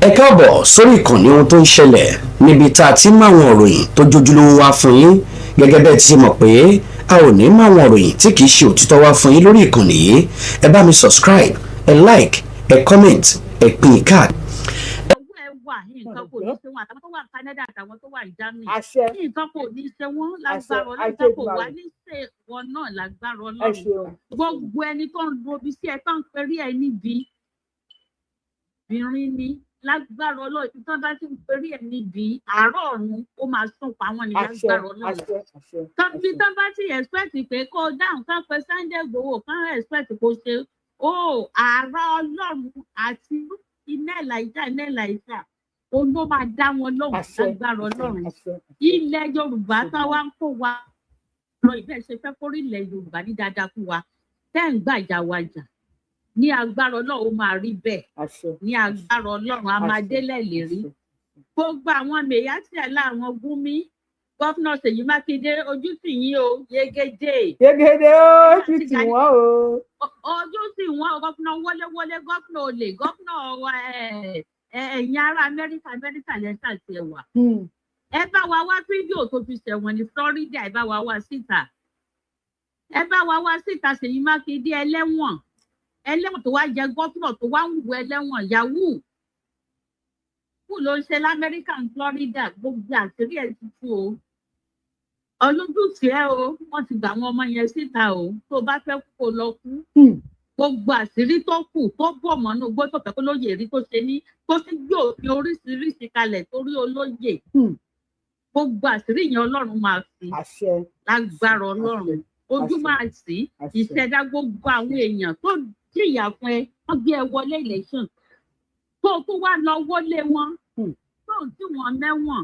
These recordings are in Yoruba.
Ẹ káàbọ̀ sórí ìkànnì ohun tó ń ṣẹlẹ̀, níbi tá a ti ń máwọn ìròyìn tó jójúlówó wá fún yín. Gẹ́gẹ́ bẹ́ẹ̀ ti ṣe mọ̀ pé a ò ní máwọn ìròyìn tí kìí ṣe òtítọ́ wá fún yín lórí ìkànnì yìí. Ẹ bá mi subscribe, ẹ like, ẹ comment, ẹ pín in káàkiri. Owó ẹ wà, nǹkan kò ní ṣe wọn, àtàwọn tó wà ní Canada, àtàwọn tó wà ní Germany. Àṣẹ. Nǹkan kò ní ṣe wọn Àṣẹ. lágbára Ọlọ́run. Àṣẹ. Nǹkan kò wá Èdùmàrè. ní ṣe wọn náà lágbára Ẹ Ọlọ́run. ṣeun. Gbogbo ẹni tó ń robi sí ẹ, tó ń perí ẹ níbi obìnrin ni, lágbára Ọlọ́run, tí wọ́n bá ti ń perí ẹ níbi àárọ̀ ọ̀run, ó máa sún pa wọ́n ní Àṣẹ. lágbára Ọlọ́run. Àṣẹ, àṣẹ. Tọ́bí Àṣẹ. tán bá ti expect pé kó dáhùn, kán pé Sunday Igboho, kán expect kó ṣe ó àárọ̀ Ọlọ́run àti iná Elijah, iná Elijah òun ló máa dá wọn lóhùn Àṣẹ. lágbára Àṣẹ. Ọlọ́run. Àṣẹ. Ilẹ̀ Yorùbá tá wá ń kó wa lọ, ìbẹ́ ṣe fẹ́ kórí ilẹ̀ Yorùbá ní dáadáa fún wa, tẹ́ ń gbàjà wa jà, ní agbára Ọlọ́run ó máa rí bẹ́ẹ̀. Àṣẹ. Ní agbára Ọlọ́run, a máa Àṣẹ. délẹ̀ lérí. Àṣẹ. Gbogbo àwọn mẹ̀yàtì aláwọn Gúnmi, Governor Ṣèyí Mákindé, ojú tì yín o, yegede. Yegede ó ti Àti tì Gani- wọ́n o. Ojú tì wọ́n. Governor wọléwọlé, governor olè, governor ẹ̀yìn ará Amẹ́ríkà, Amẹ́ríkà lẹ́sà tiẹ̀ wà. Ẹ bá wa wá fídíò tó fi ṣẹ̀wọ̀n ní Florida, ẹ bá wa wá síta, ẹ bá wa wá síta. Ṣèyí Mákindé, ẹlẹ́wọ̀n, ẹlẹ́wọ̀n tó wá jẹ governor, tó wá ń wù ẹlẹ́wọ̀n yahoo kú ló ń ṣe lamẹ́ríkà ní Florida. Gbogbo àṣírí ẹ̀ ti tú o, ọlójútì ẹ o. Wọ́n ti gbà àwọn ọmọ yẹn síta o. Tó bá fẹ́ kú, kó lọ kú. Gbogbo àṣírí tó kù tó bọ̀ mọ́nú gbó tó fẹ́ kó lóye rí, tó ṣe ní tó sì gbé òfin oríṣiríṣi kalẹ̀ torí olóyè, gbogbo àṣírí yẹn Ọlọ́run máa fi Àṣẹ. lágbára Ọlọ́run, ojú Àṣẹ. máa sí. Àṣẹ. Ìṣẹ̀dá gbogbo àwọn èèyàn tó jìyà fún ẹ, wọ́n gbé ẹ wọlé election, tó o tún wá lọ wọlé wọn, tó o tí wọn mẹ́wọ̀n,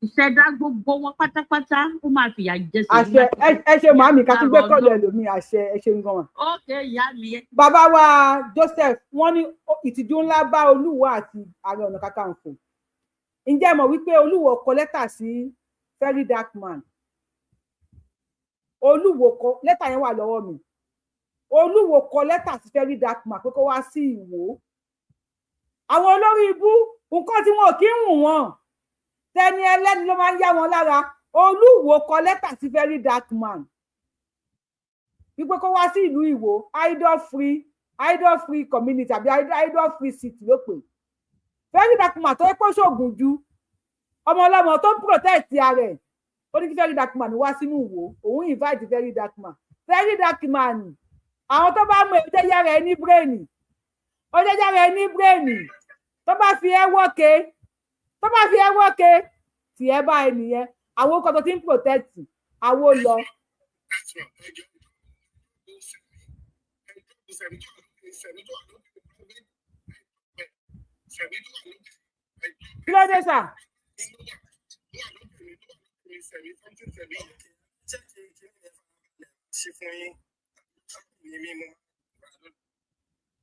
ìṣẹ̀dá gbogbo wọn pátápátá, ó máa fìyà jẹ Ṣèyí Àṣẹ. Mákindé. Ẹ ṣe màámi, ká tún gbé Lágbára kọlù Ọlọ́run. ẹlòmíì. Àṣẹ, ẹ ṣe gan wọn. Ókè, ìyá mi. Bàbá wa Joseph, wọ́n ní ìtìjú ńlá bá Olúwo àti Ààrẹ Ọ̀nà Kakanfò. Ǹjẹ́ ẹ mọ̀ wípé Olúwo kọ lẹ́tà sí Very Dark Man? Olúwo kọ lẹ́tà yẹn, wà lọ́wọ́ mi. Olúwo kọ lẹ́tà sí Very Dark Man pé kó wá sí Ìwó. Àwọn olórí ibú, nǹkan tí wọn ò kí ń wù wọn, tẹni ẹlẹ́ni ló máa ń yá wọn lára. Olúwo kọ lẹ́tà sí Very Dark Man wípé kó wá sí ìlú Ìwó, idol free community àbí idol free city ló pè. Very Dark Man tó yẹ kó ṣoògùn ju ọmọ ọlọ́mọ tó ń protect ara ẹ̀, ó ní kí Very Dark Man wá sínú Ìwó. Òun invite Very Dark Man. Very Dark Man, àwọn tó bá mú ẹ jẹ́ yára ẹ ní brain, ó jẹ́ yára ẹ ní brain. Tó bá fi ẹ́ wọ́ke, tó bá fi ẹ́ wọ́ke, tì ẹ́ bá ẹ nìyẹn. Àwọn orúkọ tó ti ń protect àwo lọ. Kí ló dé, sà?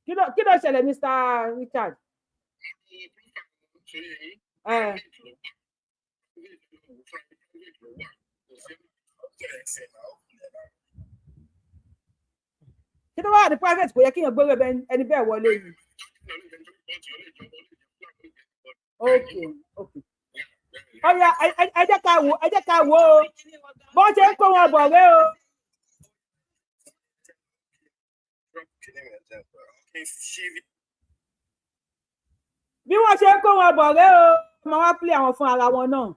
Kí ló ṣẹlẹ̀, Mr. Richard? Ẹ ṣé tó bá wà ní private, kò yẹ kéèyàn gbé ẹni bẹ́ẹ̀ wọlé yìí? Ok, ọ̀ya, ẹ jẹ́ ká wò, ẹ jẹ́ ká wò ó bó ṣe ń kó wọn bọ̀ rẹ o. Bí wọ́n ṣe ń kó wọn bọ̀ rẹ o, ọmọ wa pílẹ̀ àwọn fún ara wọn náà.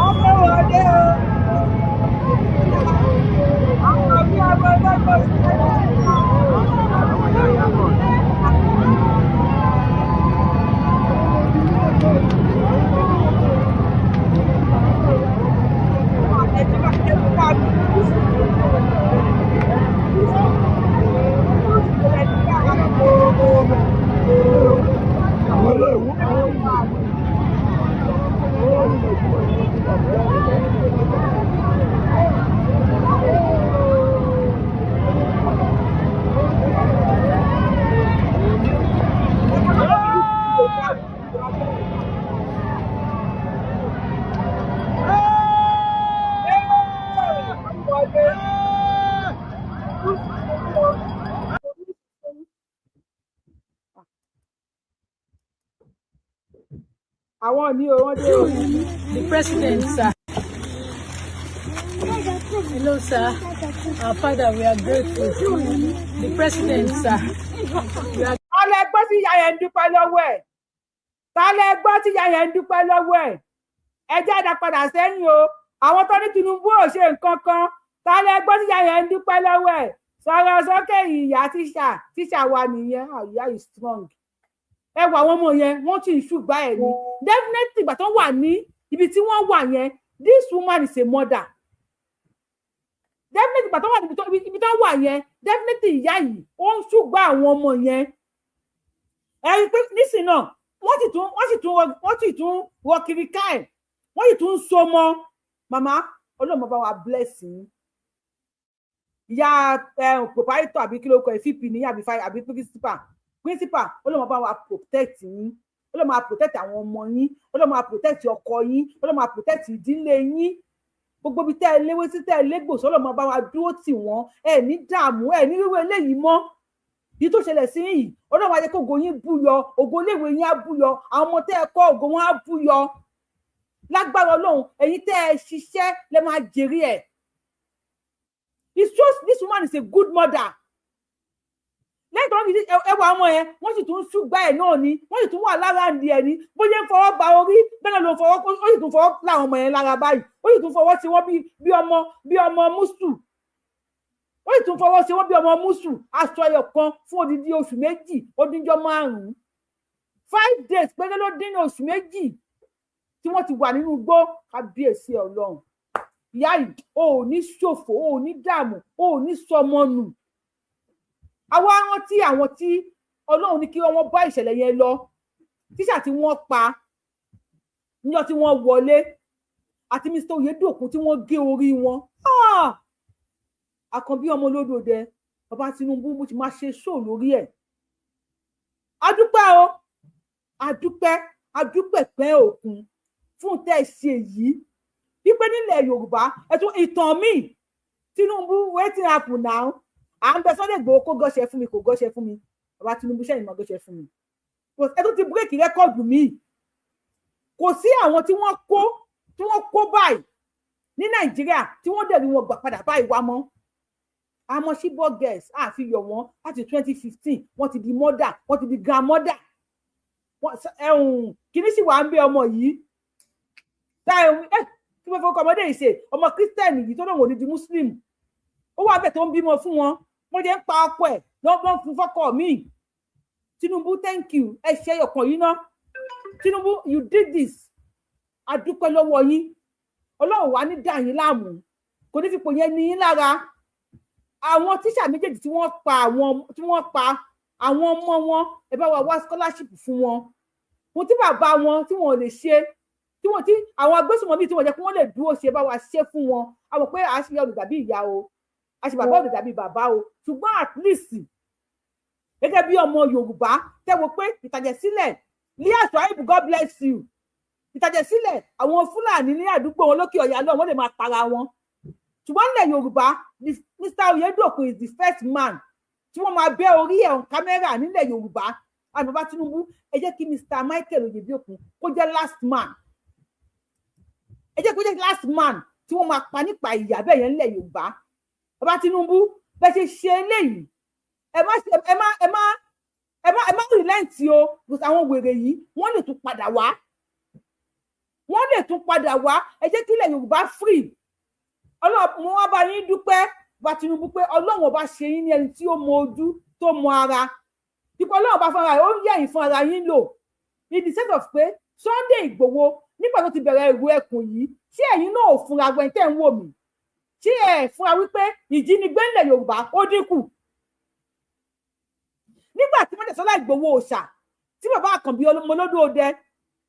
Ọmọ wọlé o. Ọmọ bí ọmọ ọlọ́gbọ́n sí ẹ. Àwọn ní o, wọ́n dé o. The president, sir. Hello, sir. Our father, we are grateful. The president, sir. We are Ta lẹ gbọ́ tí ìyá yẹn ń dúpẹ́ lọ́wọ́ ẹ̀? Ta lẹ gbọ́ tí ìyá yẹn ń dúpẹ́ lọ́wọ́ ẹ̀? Ẹ jáde padà sẹ́yìn o. Àwọn tó ní Tinubu ò ṣe nǹkan kan, ta lẹ gbọ́ tí ìyá yẹn ń dúpẹ́ lọ́wọ́ ẹ̀? Sọ̀rọ̀ sókè, ìyá. Tíṣà, tíṣà wa nìyẹn. Ah, ìyá is strong. Ẹ wọ àwọn ọmọ yẹn, wọ́n sì ń ṣùgbà ẹ̀ ní definitely ìgbà tó wà ní ibi tí wọ́n wà yẹn. This woman is a mother, definitely. Ìgbà tó wà níbi tó wà yẹn, definitely ìyá yìí, ó ń ṣùgbà àwọn ọmọ yẹn. Ẹ rí i pé nísìnyí náà, wọ́n sì tún rọ kiri ká ẹ̀, wọ́n sì tún ń so mọ́ màmá. Ọlọ́run bá wa bless yín, ìyá proprietor, àbí kí ló kọ ẹ, VP ní, àbí àbí principal, principal. Ọlọ́run bá wa protect yín, Ọlọ́run máa protect àwọn ọmọ yín, Ọlọ́run máa protect ọkọ yín, Ọlọ́run máa protect ìdílé yín. Gbogbo ibi tẹ́ ẹ léwé sí, tẹ́ ẹ légbò sọ́lọ́, máa bá wa dúró tì wọ́n. Ẹ ní dààmú, ẹ ní wíwé eléyìí mọ́. Yìí tó ṣẹlẹ̀ sí yìí, Ọlọ́run á jẹ́ kó ògo yín búyọ, ògo iléèwé yín á búyọ, àwọn ọmọ tẹ́ ẹ kọ́, ògo wọn á búyọ lágbára Ọlọ́run. Ẹ̀yin tẹ́ ẹ ṣiṣẹ́ lẹ máa jèrè ẹ̀. It shows this woman is a good mother. Lẹ́yìn tó ń fi ẹwà ọmọ yẹn, wọ́n sì tún ṣùgbà ẹ̀ náà ni, wọ́n sì tún wà lára ǹdí ẹ̀ ní bó ṣe ń fọwọ́ gba orí bẹ́ẹ̀ náà ló ń fọwọ́, ó sì tún fọwọ́ láwọn ọmọ yẹn lára báyìí, ó sì tún fọwọ́ sí wọ́n bí ọmọ mùsù, ó sì tún fọwọ́ sí wọ́n bí ọmọ mùsù. Aṣọ ẹyọ kan fún odidi oṣù 2, odinjọ́ 5, 5 days péré ló dín ní oṣù 2 tí wọ́n ti wà nínú igbó. Kábíyèsí Ọlọ́run, ìyá yìí, o ò ní ṣòfò, o ò ní dààmú, o ò ní sọmọ nù. Àwa rántí àwọn tí Ọlọ́run ní kí wọ́n bá ìṣẹ̀lẹ̀ yẹn lọ, tíṣà tí wọ́n pa níjọ́ tí wọ́n wọlé, àti Mr Oyedokun tí wọ́n gé orí wọn. Ah! Àkànbí ọmọ olódòdẹ, bàbá Tinubu, mo ti máa ṣe ṣóò lórí ẹ̀. Adúpẹ́ o, adúpẹ́, adúpẹ́ pẹ́ òkun fún tẹ́ ẹ ṣe yìí, wípé nílẹ̀ Yorùbá ẹ̀tún ìtàn míì. Tinubu, wetin happen now? À ń bẹ Sunday Igboho kó gọ́ṣẹ́ fún mi, kò gọ́ṣẹ́ fún mi. Bàbá Tinubu, sẹ́yìn máa gọ́ṣẹ́ fún mi? Ẹ tún ti break record míì. Kò sí àwọn tí wọ́n kó báyìí ní Nàìjíríà tí wọ́n dẹ̀ rí wọn gbà padà báyìí wá mọ́. Àmọ́ Chibok girls, àfi yọ̀ wọ́n láti 2015, wọ́n ti di mother, wọ́n ti di grandmother. Ẹ̀hún kìíní sì wà ń bẹ ọmọ yìí tí wọ́n fọkọ ọmọdé yìí ṣe, ọmọ Christian yìí tó lóun ò ní di Muslim, ó wà bẹ́ẹ̀ tó ń bímọ fún wọn. Wọ́n jẹ́ ń pa ọkọ ẹ̀ lọ́gbọ́n fún fọ́kọ míì. Tinubu, thank you. Ẹ ṣe ọkàn yìí ná. Tinubu, you did this. A dúpẹ́ lọ́wọ́ yín. Ọlọ́run wà ní dà yín láàmú, kò ní fipò yẹn ní yín lára. Àwọn tíṣà méjèèjì tí wọ́n pa àwọn ọmọ wọn, ẹ bá wa wá scholarship fún wọn. Ohun tí bàbá wọn tí wọn ò lè ṣe, tí wọn tí àwọn agbésùnmọ̀mí tí wọ́n jẹ́ kí wọ́n lè dúró ṣe, bá wa ṣe fún wọn. A mọ̀ pé à ṣe olùdàbí ìyá o, a ṣe bàbá olùdàbí bàbá o, ṣùgbọ́n at least gẹ́gẹ́ bí ọmọ Yorùbá tẹ́wọ́ pé ìtàjẹ̀sílẹ̀ Leah Sharibu, God bless you. Ìtàjẹ̀sílẹ̀ àwọn Fúlàní ní àdúgbò wọn lókè ọ̀yà lọ́wọ́, wọ́n lè máa para wọn, ṣùgbọ́n nílẹ̀ Yorùbá, Mr Oyedokun is the first man tí wọ́n máa bẹ́ orí ẹ̀ on camera nílẹ̀ Yorùbá. Àti bàbá Tinubu, ẹ jẹ́ kí Mr Michael Oyedokun kó jẹ́ last man, ẹ jẹ́ kó jẹ́ last man tí wọ́n máa pa nípa ìyà bẹ́ẹ̀ yẹn nílẹ̀ Yorùbá. Bàbá Tinubu, bẹ́ẹ̀ ṣe ṣe eléyìí, ẹ má relent o, because àwọn wèrè yìí, wọ́n lè tún padà wá, wọ́n lè tún padà wá. Ẹ jẹ́ kí ilẹ̀ Yorùbá free. Ọlọ́run, mo wá bá yín dúpẹ́, bá Tinubu, pé Ọlọ́run ọba ṣe yín ní ẹni tí ó mọ ojú tó mọ ara ipò. Ọlọ́run ọba fúnra rẹ̀ ó ń yẹ̀yìn fún ara yín lò, in the sense of pé Sunday Ìgbòho, nígbà tó ti bẹ̀rẹ̀ ìrù ẹkùn yìí, ṣé ẹ̀yin náà ò fúnra gbẹ̀ǹ tẹ́ ń wò mí, ṣé ẹ̀ fúnra wípé ìjínigbé ńlẹ̀ Yorùbá ó dínkù nígbà tí Májàsọ́lá Ìgbòho òòṣà, tí bàbá Àkànbí ọmọlódé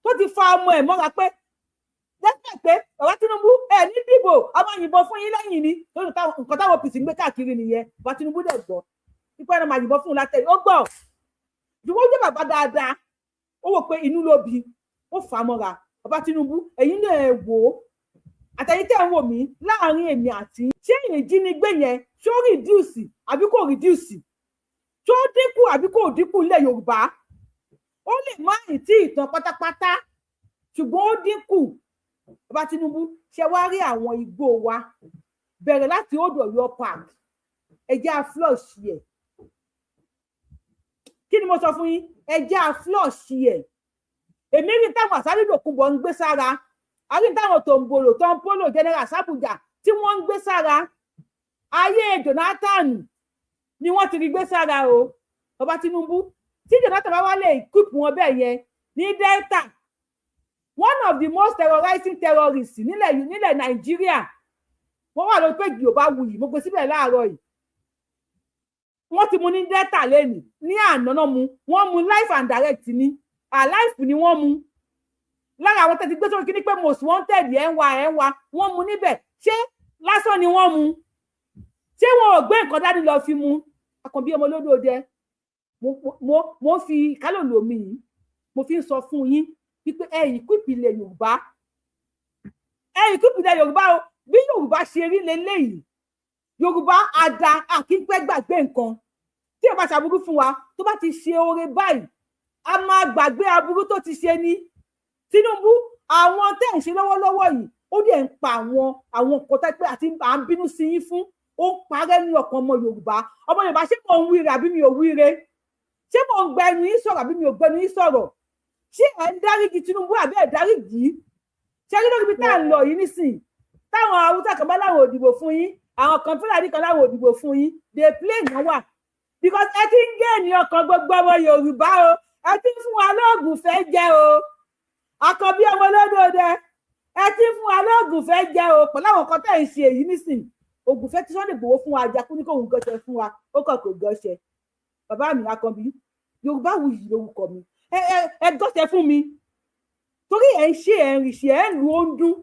tó ti fa ọmọ ẹ̀ mọ́ra, pé despite pé bàbá Tinubu ẹ ní dìbò, a máa yìnbọn fún yín lẹ́yìn ni, lórí nǹkan táwọn OPC ń gbé káàkiri nìyẹn. Bàbá Tinubu dẹ̀ gbọ́ pípẹ́ náà máa yìnbọn fún un látẹ̀yìn, ó gbọ́. Ṣùgbọ́n ó jẹ́ bàbá dáadáa, ó wò pé inú ló bí, ó fà á mọ́ra. Bàbá Tinubu, ẹ̀yin náà ẹ wò ó, àtẹ̀yin tẹ́ ń wò mí, láàrin èmi àti ṣé ìjínigbé yẹn, ṣó reduce àbí kò reduce? Ṣó dínkù àbí kò dínkù nílẹ̀ Yorùbá? Ó lè má ì tí ì tán pátápátá. Ṣùgbọ́n ó dínkù. Bàbá Tinubu, ṣe wá rí àwọn igbó wa, bẹ̀rẹ̀ láti Old Ọ̀yọ́ Park, ẹ jẹ́ á flush ẹ̀. Kí ni mo sọ fún yín? Ẹ jẹ́ á flush ẹ̀. Èmi rí táwọn Àsárí Dòkunbọ̀ ń gbé sára, àrí táwọn Tòǹbòlò, Tọ́ńpólò, General Sábùjà tí wọ́n ń gbé sára. Ayé Jonathan ni wọ́n ti rí gbé sára o. Bàbá Tinubu, tí Jonathan bá wá lè equip wọn bẹ́ẹ̀ yẹn ní Delta, one of the most terrorizing terrorists nílẹ̀ Nàìjíríà, wọ́n wà lórí péjì Yorùbá Wuyì, mo gbé síbẹ̀ láàárọ̀ yìí. Wọ́n ti mú ní Delta lẹ́nìí, ní àná náà mú wọ́n mú live and direct ní alive ni wọ́n mú. Lára àwọn tẹ́tí gbé sórí kíní pé most wanted, ẹ̀ ń wá, ẹ̀ ń wá, wọ́n mú níbẹ̀. Ṣé lásán ni wọ́n mú? Ṣé wọn ò gbé nǹkan dání lọ fi mú? Àkànbí ọmọ olódò dẹ, mo fi kálòlò mi yìí, mo fi ń sọ fún yín wípé ẹ̀yin kú ìpìlẹ̀ Yorùbá, ẹ̀yin kú ìpìlẹ̀ Yorùbá o. Bí Yorùbá ṣe rí leléyìí, Yorùbá àdá àkínpẹ́ gbàgbé nǹkan. Tí ẹ bá ṣàbúrú fún wa, tó bá ti ṣe oore báyìí, a máa gbàgbé aburú tó ti ṣe ní. Tinubu, àwọn tẹ́ ń ṣe lọ́wọ́lọ́wọ́ yìí, ó dẹ̀ ń pa àwọn nǹkan tẹ́ pé àti à ń bínú sí yín fún, ó ń parẹ́ ní ọkàn ọmọ Yorùbá. Ọmọ Yorùbá, ṣé mò ń wíire àbí mi ò wíire? Ṣé mò ń gbẹnu yín sọ̀rọ̀ àbí mi ò gbẹnu yín sọ̀rọ̀? Ṣé ẹ̀ ń dáríjì Tinubu àbí ẹ̀ dáríjì? Ṣé kí lórí ibi tá à ń lọ yìí nísìnyí, táwọn Haúsá kan bá láwọn ò dìbò fún yín, àwọn kan Fúlàní kan láwọn ò dìbò fún yín, dey play náà wà, because ẹ ti ń gé ènìyàn kan gbogbo ọmọ Yorùbá o. Ẹ ti ń fún wa lóògùn fẹ́ jẹ o. Àkànbí ọmọ olódòdè, ẹ ti ń fún wa lóògùn fẹ́ jẹ o pẹ̀lú àwọn kan tẹ̀ ń ṣe èyí nísìnyí. Ògùn fẹ́ tí Sunday Igboho fún wa ajakú ní kóhun gọ́ṣẹ fún wa, ó kàn kò gọ́ṣẹ. Bàbá mi Àkànbí, Yorùbá Wuyì lórúkọ mi. Ẹ gọ́ṣẹ fún mi, torí ẹ ń ṣe, ẹ ń rìṣẹ, ẹ ń lu, ó ń dún.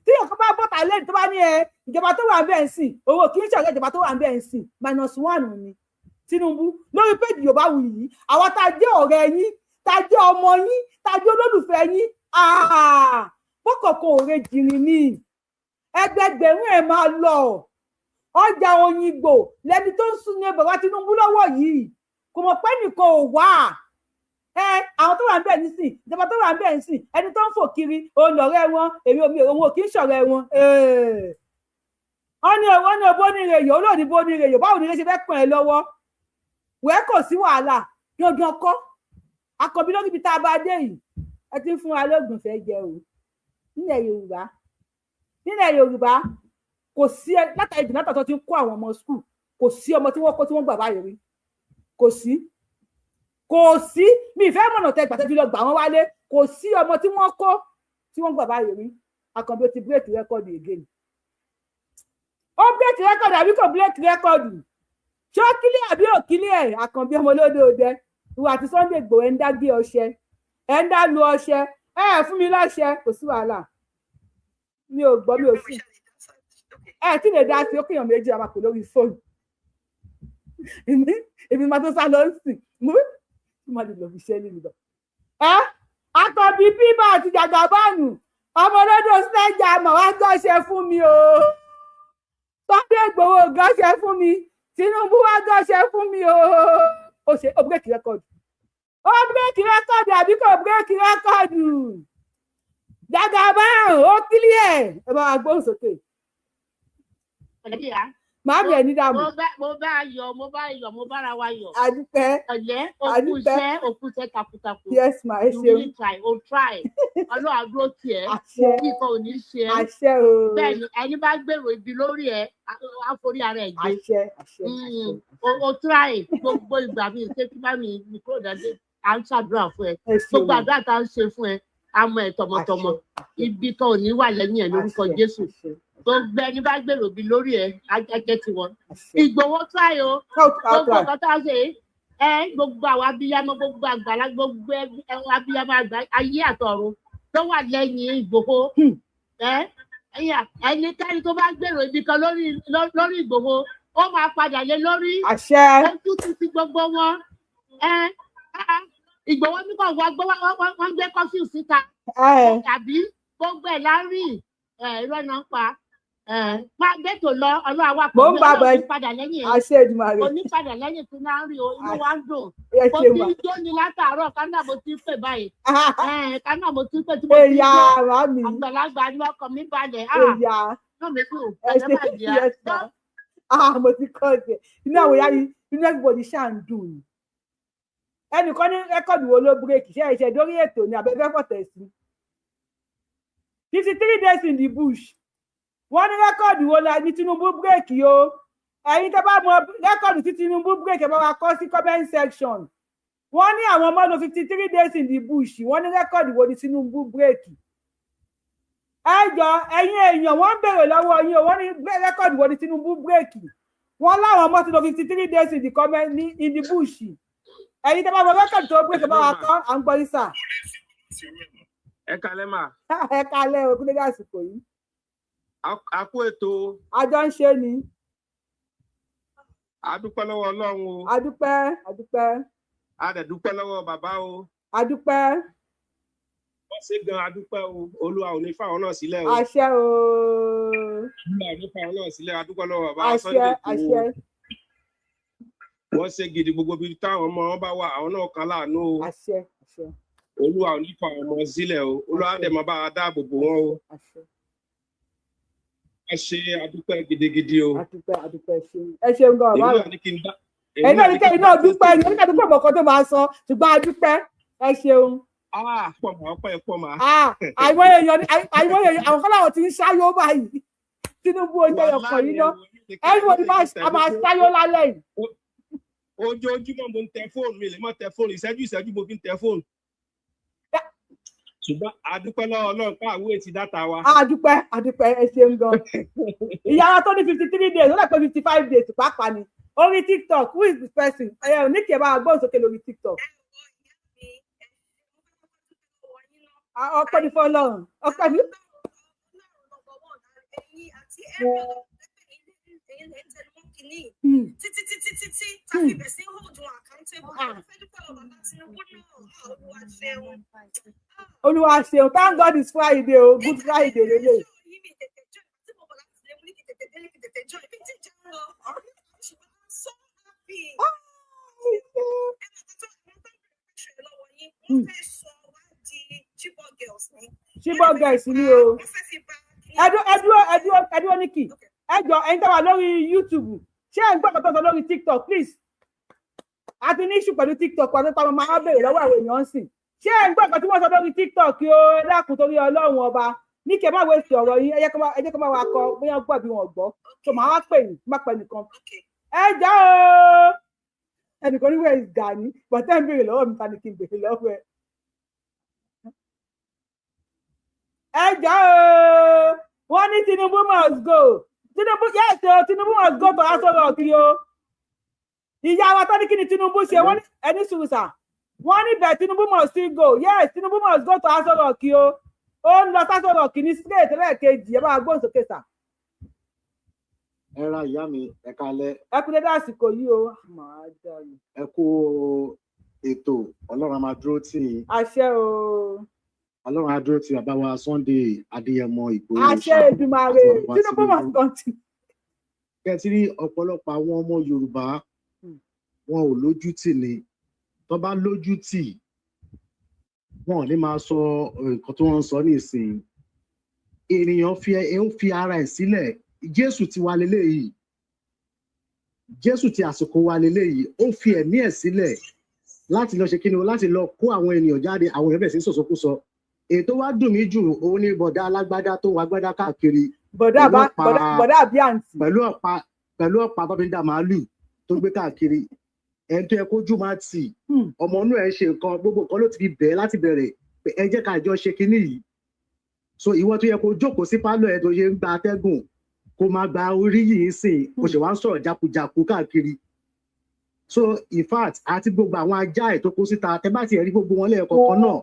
Tí ọkọ bá bọ́ta lẹ́nu, tó bá ní ẹ ìjọba tó wà bẹ́ẹ̀ ń sìn, owó kì í ṣọ̀rẹ́ ìjọba tó wà bẹ́ẹ̀ ń sìn, -1 ni Tinubu lórí péjì Yorùbá Wuyì yìí. Àwọn tá a jẹ́ ọ̀rẹ́ yín, tá a jẹ́ ọmọ yín, tá a jẹ́ olólùfẹ́ yín, bọ́kọ̀ọ̀kan òre jìnrìn ni, ẹgbẹgbẹ̀rún ẹ̀ máa lọ ọjà Òyìngbò lẹni tó ń sún ní bàbá Tinubu lọ́wọ́ yìí, kò mọ̀ pé nìkan ò wá ẹ. Àwọn tó wà ń bẹ̀ nísìn, ìjọba tó wà ń bẹ̀ nísìn, ẹni tó ń fò kiri òun lọ̀rẹ́ wọn. Èmi omi òun ò kì í ṣọ̀rẹ́ wọn. Wọ́n ní, wọ́n ní bóníire yòó lónìí, bóníire yòó, báwo ni ilé ṣe fẹ́ kàn ẹ́ lọ́wọ́ wẹ́ẹ́? Kò sí wàhálà, dandan kọ́. Àkànbí, lórí ibi tá a bá dé yìí, ẹ ti ń fún wa lóògùn fẹ́ jẹ o nílẹ̀ Yorùbá. Nílẹ̀ Yorùbá, kò sí ẹ látàrí Jonathan tó ti ń kó àwọn ọmọ school, kò sí ọmọ tí wọ́n kó tí wọ́n gbà báyìí rí. Kò sí, kò sí. Mi ìfẹ́ mọ̀nà tẹ gbàtẹ́ fi lọ gbà wọ́n wálé. Kò sí ọmọ tí wọ́n kó tí wọ́n gbà báyìí rí. Àkànbí, ó ti break record again. Ó break record àbí kò break record? Ṣé ó clear àbí ò clear? Àkànbí ọmọ olódò dẹ, ìwà àti Sunday Igboho, ẹ̀ ń dá gbé ọṣẹ, ẹ̀ ń dá lu ọṣẹ, ẹ ẹ fún mi láṣẹ. Kò sí wàhálà, mi ò gbọ́, mi ò sí ẹ tí lè dá sí. Ó kéèyàn méjì a máa pè lórí fóònù. Èmi máa tó sá lọ sí, mo máa lè lọ fi ṣẹ́ nílùú lọ. Ẹ Àkànbí bíbá àti Jàgàbáànù ọmọ olódò sẹ́jà mọ̀ wá gọ́ṣẹ́ fún mi o. Sunday Igboho gọ́ṣẹ́ fún mi, Tinubu wá gọ́ṣẹ́ fún mi o. Ó ṣe, ó break record, ó break record àbí kò break record? Jàgàbáànù, ó clear. Ẹ bá wa gbóhùn sókè. Màámi, ẹ̀ ní dààmú. Mo bá yọ̀, mo bá yọ̀, mo bára wa yọ̀. Àdúpẹ́. Ọ̀lẹ́ òkú iṣẹ́, òkú iṣẹ́ takuntakun. Yes ma, ẹ You ṣeun. really try, o try. Ọlọ́run á dúró tì ẹ́. Àṣẹ. Kíkan ò ní ṣe ẹ́. Àṣẹ o. Bẹ́ẹ̀ ni, ẹni bá gbèrò ibi lórí ẹ̀, á forí ara ẹ̀ gbé. Àṣẹ, àṣẹ, àṣẹ. O try. Gbogbo ìgbà mi ṣé kí bá mi mi kúrò dáadé, à ń ṣàdúrà fún ẹ. Ẹ ṣeun. Gbogbo àdúrà tá à ń ṣe fún ẹ, a mọ ẹ tọmọtọmọ. Ibi kan ò ní wà lẹ́yìn ẹ lórúkọ Àṣẹ, Jésù. Àṣẹ. Gbogbo ẹni bá gbèrò ibi lórí ẹ, á jẹ́ tiwọn. Àṣẹ. Ìgbòho try o. How Gbogbo try. nǹkan tá a ṣe ẹ, gbogbo àwọn abiyamọ, gbogbo àgbàlá, gbogbo abiyamọ àgbà ayé àtọ̀run tó wà lẹ́yìn Ìgbòho, ẹ ẹyà, ẹnikẹ́ni tó bá gbèrò ibi kan lórí Ìgbòho, ó máa padà lé lórí. Àṣẹ. Ojú ti ti gbogbo wọn. Ẹ Ìgbòho nígbà wọn gbọ́ wọn gbé curfew síta Ẹ tàbí gbogbo ẹ̀ lárí ẹ, irọ́ náà ń pa. Máa gbẹ́tò lọ, Ọlọ́run wa Mò ń pẹ̀lú bá Ọlọ́run bọ̀. ní padà lẹ́yìn ẹ̀. Àṣẹ Èdùmàrè. Kò ní padà lẹ́yìn tí náà ń rí o, inú wa ń dùn. Ẹ Mo ṣe ti mà. ń jó ni látàárọ̀, kánà mo ti ń pè báyìí. Kánà mo ti ń pè tí mo ti ń Èyà jó. màmí. Àgbàlagbà ni ọkàn mi balẹ̀. Èyà. Inú mi dùn, Ẹ pẹ̀lẹ́ ṣe. máa jẹ́. Yes ma. Ah, mo ti kọ́ ọ̀sẹ̀ inú àwọn ìyá yìí, inú everybody ṣáà ń dùn ni. Ẹnìkan ní record wo ló break? Ṣe ìṣe dórí ètò ní abẹ́fẹ́ fọ̀tẹ̀ sí 53 days in the bush? Wọ́n ní record wo la ní Tinubu break o? Ẹ̀yin tẹ́ bá mọ record tí Tinubu break, ẹ bá wa kọ sí comment section. Wọ́n ní àwọn ọmọ lò 53 days in the bush, wọ́n ní record wo ní Tinubu break? Ẹ jọ, ẹ̀yin èèyàn, wọ́n ń béèrè lọ́wọ́ yín o. Wọ́n ní record wo ní Tinubu break? Wọ́n láwọn ọmọ ti lò 53 days in the comment ní in the bush. Ẹ̀yin tẹ́ bá mọ record tó break, ẹ bá wa kọ. À ń gbọ́ yín, sà. Ẹ kalẹ́ mà. Ẹ kalẹ́ o, kí ló dé àsìkò yìí? A kú ètò. Àjọ ń ṣe ni. A dúpẹ́ lọ́wọ́ Ọlọ́run o. Adúpẹ́, adúpẹ́. A dẹ̀ dúpẹ́ lọ́wọ́ bàbá o. Adúpẹ́. Wọ́n ṣe gan, a dúpẹ́ o. Olúwa ò ní fáwọn náà sílẹ̀ o. Àṣẹ o. Olúwa ò ní fáwọn náà sílẹ̀. A dúpẹ́ lọ́wọ́ bàbá Àṣẹ. Sunday Igboho. Àṣẹ. Wọ́n ṣe gidi. Gbogbo ibi táwọn ọmọ wọn bá wà, àwọn náà kan láàánú o. Àṣẹ, àṣẹ. Olúwa ò ní fáwọn ọmọ sílẹ̀ o. Olúwa á dẹ̀ máa bá a dáàbò bò wọ́n o. Àṣẹ. Ẹ ṣe, a dúpẹ́ gidigidi o. Adúpẹ́, adúpẹ́. Ṣe, ẹ ṣeun gan, Èmi bàbá. náà ní kí n dá. Ẹ̀yin náà ní kẹ́yìn náà dúpẹ́ ni oníkàdúpẹ́ mọ̀ọ́kan tó máa sọ, ṣùgbọ́n adúpẹ́, ẹ ṣeun. Pọ̀ mà, ọpẹ́ pọ̀ mà. Ah, àìmọye èèyàn àìmọye èèyàn, àwọn kan láwọn ti ń ṣáyó báyìí. Tinubu ojú ẹyọ kan yìí ná, everybody máa a máa ṣáyó lálẹ́ yìí. Ojoojúmọ́ mo ń tẹ fóònù mi, lè má tẹ fóònù, ìṣẹ́jú ìṣẹ́jú mo fi ń tẹ fóònù. Ṣùgbọ́n a dúpẹ́ lọ́wọ́ Ọlọ́run pé àwọ̀ èsì data wa. Adúpẹ́, adúpẹ́, ẹ ṣeun gan. Ìyá wa tó ní 53 days, ó lè pé 55 days pàápàá ni orí TikTok. Who is the person? Ẹ ò ní kí ẹ bá wa gbóhùn sókè lórí TikTok. Ah, ọpẹ́ ní fọ́lọ́run, ọpẹ́ ní. Títí títí títí tá a fi bẹ̀ sí hold wọn accountable. Fẹ́ dúpẹ́ lọ́wọ́ bàbá Tinubu náà. Olúwa ṣeun. Olúwa ṣeun. Thank God it's Friday o, Good Friday lélẹ̀. Yìí mi tètè jọ tí mo bọ̀ láti lè mú ní kí tètè délé, kí tètè jọ ibi tí ìjà ń lọ. Ṣùgbọ́n I'm so happy. Ẹ máa tó tó àwọn tó ń bẹ̀rẹ̀ ṣe lọ́wọ́ yín. Wọ́n fẹ́ sọ wá di Chibok girls ni. Chibok girls ni o. Ẹdúró, ẹdúró, ẹdúró, ẹdúró ní kì ẹjọ. Ẹ̀yin tó wà lórí YouTube, ṣé ẹ ń gbọ́ nǹkan tó sọ lórí TikTok? Please, a ti ní issue pẹ̀lú TikTok wa nípa máa béèrè lọ́wọ́ àwọn èèyàn ń sìn. Ṣé ẹ ń gbọ́ nǹkan tí wọ́n sọ lórí TikTok o? Ẹ dákun, torí Ọlọ́run Ọba, ní kí ẹ má waste ọ̀rọ̀ yín. Ẹ jẹ́ kó má wa kọ bóyá gbọ́ bí wọn gbọ́ tó máa wá pè yín, má pẹ́ nìkan. Ẹ jẹ́ o, ẹnìkan ní where is Gani, but ẹ ń béèrè lọ́wọ́ mi, ta ni kí n béèrè lọ́wọ́ ẹ? Ẹ jẹ́ o, wọ́n ní Tinubu must go. Tinubu, yes o, Tinubu must go to Aso Rock o. Ìyá wa tó ní kí ni Tinubu ṣe, wọ́n ní ẹni sùúrù sà. Wọ́n ní bẹ́ẹ̀, Tinubu must still go. Yes, Tinubu must go to Aso Rock o. Ó ń lọ Aso Rock ní straight lẹ́ẹ̀kejì. Ẹ bá wa gbóhùn sókè, sà. Ẹ ra ìyá mi, ẹ kalẹ́. Ẹ kú dédé àsìkò yìí o. Màá dá mi. Ẹ kú ètò. Ọlọ́run á máa dúró tì yín. Àṣẹ o. Ọlọ́run á dúró tì bàbá wa Sunday Adéyẹmọ Ìgbòho. Àṣẹ Èdùmàrè. Àti bàbá Tinubu must continue. Kẹtí rí ọ̀pọ̀lọpọ̀ àwọn ọmọ Yorùbá, wọn ò lójú tì ní. Tó bá lójú tì, wọn ò ní máa sọ nǹkan tí wọ́n ń sọ nísìnyí. Ènìyàn fi ẹ ń fi ara ẹ̀ sílẹ̀. Jésù ti wà léléyìí, Jésù ti àsìkò wa léléyìí. Ó fi ẹ̀mí ẹ̀ sílẹ̀ láti lọ ṣe kí ni o, láti lọ kó àwọn ènìyàn jáde. Àwọn èèyàn bẹ̀rẹ̀ sí sọ̀sọ́kúsọ. Èyí tó wá dùn mí jù, òun ni bọ̀dá alágbádá tó wọ agbádá káàkiri Bọ̀dá pẹ̀lú bá ọ̀pá. Bọ̀dá àbí àǹtí. Pẹ̀lú ọ̀pá tó fi ń dà màálù tó gbé káàkiri. Ẹni tó yẹ kójú máa tì, ọmọ inú ẹ̀ ṣe nǹkan, gbogbo nǹkan ló ti fi bẹ̀ẹ́ láti bẹ̀rẹ̀ pé ẹ jẹ́ ká jọ ṣe kinní yìí. So ìwọ tó yẹ kó jókòó sí pálọ̀ ẹ tó ṣe ń gba atẹ́gùn, kó máa gba orí yìí sìn, kó ṣe wá ń sọ̀rọ̀ jákujàku káàkiri. So in fact, àti gbogbo àwọn ajá ẹ̀ tó kó síta, tẹ bá tiẹ̀ rí gbogbo wọn lẹ́ẹ̀kọ̀ọ̀kan náà,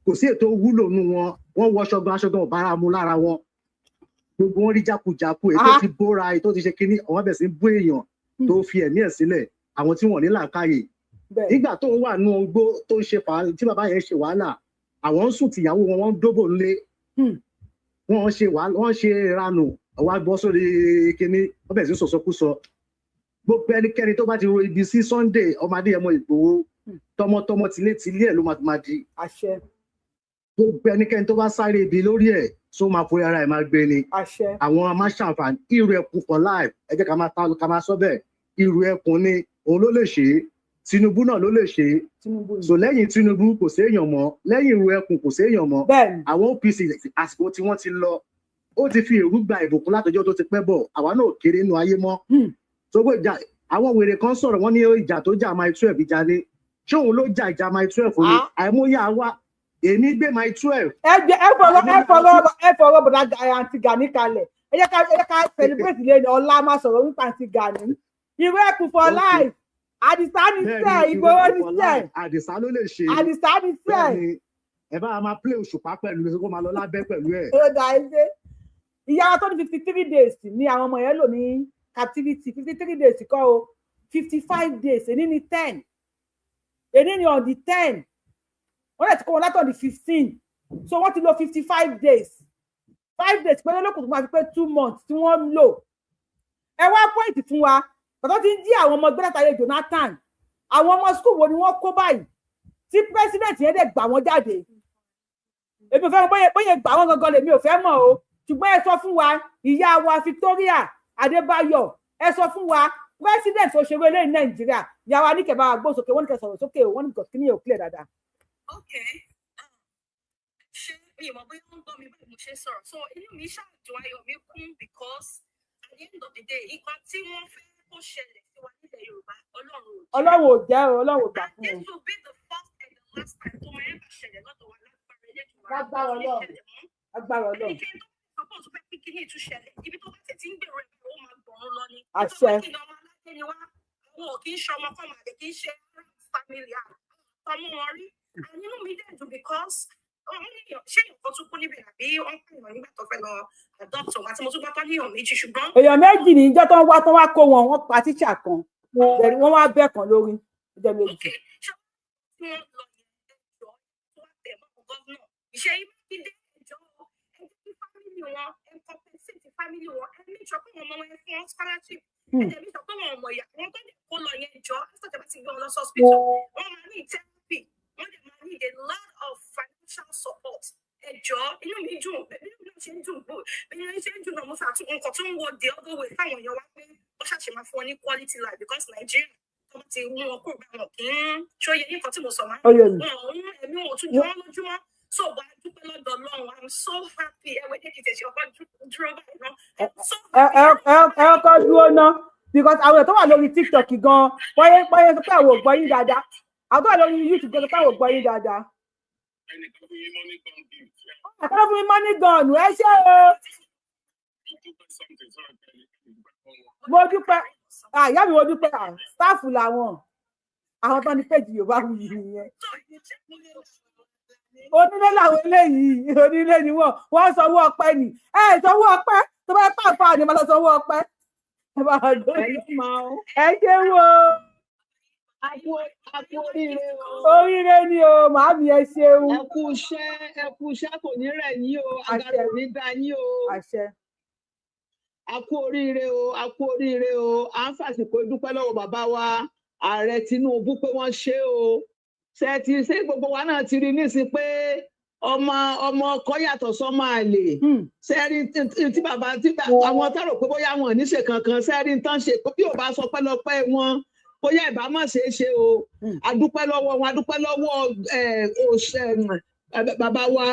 kò sí ètò wúlò nù wọn. Wọ́n wọṣọ gan, aṣọ gan ò bára mu lára wọn. Gbogbo wọn rí jákujàku, èyí tó ti bóra, èyí tó ti ṣe kinní. Àwọn bẹ̀rẹ̀ sí ń bú èèyàn tó fi ẹ̀mí ẹ̀ sílẹ̀, àwọn tí wọ́n ní làákàyè. Nígbà tó ń wà nù igbó tó ń ṣe fà tí bàbá yẹn ṣe wàhálà, àwọn ń sùn tìyàwó wọn, wọ́n ń dóbò ńlé, wọ́n ṣe wàhálà, wọ́n ṣe ìranù. Wá gbọ́ sórí kinní, wọ́n bẹ̀rẹ̀ sí sọ̀sọ́kúsọ. Gbogbo ẹnikẹ́ni tó bá ti ro ibi sí Sunday ọmọ Adéyẹmọ Ìgbòho, tọmọtọmọ tilétilé ẹ̀ ló máa di. Àṣẹ. Gbogbo ẹnikẹ́ni tó bá sáré ibi lórí ẹ̀ tó máa forí ara ẹ̀ máa gbé ni. Àṣẹ. Àwọn amáṣàǹfààní irú ẹkùn for life, ẹ jẹ́ ká máa ta ká máa sọ bẹ́ẹ̀, irú ẹkùn ni òun ló lè ṣe é, Tinubu náà ló lè ṣe é. Tinubu ni. So lẹ́yìn Tinubu kò séèyàn mọ́, lẹ́yìn irú ẹkùn kò séèyàn mọ́. Bẹ́ẹ̀ni. Àwọn OPC àsìkò tí wọ́n ti lọ, ó ti fi èrú gba ìbùkún látọjọ́ tó ti pẹ́ bọ̀, àwa náà ò kéré nínú ayé mọ́. Tó gbé ìjà àwọn wèrè kan sọ̀rọ̀, wọ́n ní ìjà tó jà Mile 12 ìjà ni, ṣé òun ló jà ìjà Mile 12 ni? Àìmọye àwa èmi gbé Mile 12. Ẹ jẹ ẹ fọ̀rọ̀ bọ̀dá àǹtí Gani kalẹ̀. Ẹ jẹ́ ká celebrate lé ní ọlá, máa sọ̀rọ̀ nípa àǹtí Gani. Ìwé ẹkùn for life, Àdìsá ní sẹ, Ìgbòho ní sẹ. Àdìsá ló lè ṣe. Àdìsá ní sẹ. Bẹ́ẹ̀ni, ẹ bá máa play Òṣùpá pẹ̀lú kó máa lọ lábẹ́ pẹ̀lú ẹ̀. Ó dà, ẹ ṣe. Ìyá tó ní 53 days ní àwọn ọmọ yẹn lò ní captivity, 53 days kọ́ o, 55 days. Èní ní 10, èní ní on the 10. Wọ́n lè ti kó wọn látọ̀ the 15, so wọ́n ti lò 55 days. 5 days péré lókùn tó máa fi pé 2 months tí wọ́n ń lò. Ẹ wá point fún wa, bàtọ́ ti ń jí àwọn ọmọ gbẹ́dàtà ayé Jonathan, àwọn ọmọ school wo ni wọ́n kó báyìí tí president yẹn dẹ̀ gbà wọ́n jáde? Èmi ò fẹ́ mọ̀ bóyá gbà wọ́n gangan lèmi ò fẹ́ mọ̀ o, ṣùgbọ́n ẹ sọ fún wa, ìyá wa Victoria Adébáyọ̀, ẹ sọ fún wa president tó ṣeré lẹ́yìn Nàìjíríà. Ìyá wa ní kẹ́ bá wa gbóhùn sókè, wọ́n ní kẹ́ sọ̀rọ̀ sókè o, wọ́n ní kò kí ni yóò clear dáadáa. Okay, ṣé mi ò mọ̀ bóyá wọ́n ń gbọ́ mi báyìí mo ṣe ń sọ̀rọ̀? So inú mi ṣàjọ, ayọ̀ mi kún, because at the end of the day, nǹkan tí wọ́n fẹ́ kó ṣẹlẹ̀ sí wa nílẹ̀ Yorùbá, Ọlọ́run ò jẹ́. Ọlọ́run ò jẹ́ o, Ọlọ́run ò gbà fún This un. will be the first and the last time tó máa ever ṣẹlẹ̀ lọ́dọ̀ wa lágbára Elédùmarè. Lágbára Kò ní Ọlọ́run. ṣẹlẹ̀ mọ́. Agbára Ọlọ́run. Ẹnikẹ́ni tó bá suppose fẹ́ kí kíní ìtúṣẹlẹ̀, ibi tó bá tẹ̀ tí ń gbèrò ẹ̀, ó máa gbọ̀run lọ ni. Àṣẹ. Nítorí kí ni, ọmọ aládé ni wá, àwọn ò kì í ṣe ọmọ kọ́mọ àlè, kì í ṣe family tọmú wọn rí. And inú mi dẹ̀ dùn because wọ́n ní ṣé èèyàn kan tún kú níbẹ̀ àbí wọ́n pààyàn nígbà tó fẹ́ lọ adopt wọn, àti mo tún gbọ́ tán ní èèyàn méjì, ṣùgbọ́n Èèyàn méjì ní ìjọ tó ń wá, tó wá kó wọn, wọ́n pa tíṣà kan, then wọ́n wá bẹ́ẹ̀ kan lórí ìjọ méjì. Tí wọ́n lọ yẹn, ẹjọ́ tó wá tẹ̀ mọ́ governor Ṣèyí Mákindé, ẹjọ́ ẹ jẹ́ kí family wọn, ẹ compensate family wọn, ẹ make sure pé wọn ọmọ wọn, ẹ fún wọn scholarship, ẹ dẹ̀ make sure pé wọn ọmọ ìyá wọn tó dẹ̀ kó lọ yẹn jọ. After tẹ́ bá ti gbé wọn lọ sí hospital, wọ́n máa ní therapy, wọ́n dẹ̀ máa need a lot of financial support. Ẹ jọ̀ọ́, inú mi dùn, bí inú mi ṣe ń dùn, bó bí inú mi ṣe ń dùn náà, mo ṣàtún nǹkan tó ń wo the other way fáwọn èèyàn wá pé wọ́n ṣàṣe máa fún wọn ní quality life, because Nigeria tó bá ti mú wọn kúrò bá wọn kì í ṣó yẹ nǹkan tí mo sọ máa Ó yé mi. wọn ò ń ẹ̀mí wọn ò tún jọ wọ́n lójúmọ́. So wà á dúpẹ́ lọ́dọ̀ Ọlọ́run. I'm so happy. Ẹ wẹ́ jẹ́ kí n tẹ̀sí ọkọ̀ dúró báyìí náà. I'm so ẹ ẹ ẹ ẹ kọ́ dúró ná, because àwọn èèyàn tó wà lórí TikTok gan wáyé wáyé sọ pé àwọn ò gbọ́ yín dáadáa, àwọn tó wà lórí YouTube gan sọ pé àwọn ò gbọ́ yín dáadáa. Ẹnìkan fún yín money gun gift. Àkọ́kọ́ fún mi money gun, ẹ ṣé o. Dúpẹ́ something sọ̀rọ̀ pẹ̀lú ìdúpẹ́ fún wọn. Mo dúpẹ́. Ah, ìyá mi, mo dúpẹ́. Ah, staff làwọn, àwọn tó ní péjì Yorùbá Wuyì nìyẹn. Onílé làwọn eléyìí, onílé ni wọn, wọn sanwó ọpẹ́ ni. Ẹ sanwó ọpẹ́ tó bá pàfà ni mo lọ sanwó ọpẹ́. Ẹ bá wọn gbé. Ẹ ṣé wo. A kú oríire o. Oríire ni o, màámi, ẹ ṣeun. Ẹ kú iṣẹ́, ẹ kú iṣẹ́, kò ní rẹ̀ yín o, agara ò ní dá yín o. Àṣẹ. A kú oríire o, a kú oríire o. À ń fàsìkò dúpẹ́ lọ́wọ́ bàbá wa ààrẹ Tinubu pé wọ́n ṣe o. Ṣe ti ṣé gbogbo wa náà ti rí nísìn pé ọmọ ọmọ ọkọ yàtọ̀ sọ́mọ àlè. Ṣe rí tí bàbá tí àwọn tá rò pé bóyá wọn ò ní ṣe kankan, ṣe rí tán ṣe, bí ò bá sọ pẹ́lọpẹ́ wọn, bóyá ìbá má ṣe é ṣe o. A dúpẹ́ lọ́wọ́ wọn, a dúpẹ́ lọ́wọ́ bàbá wa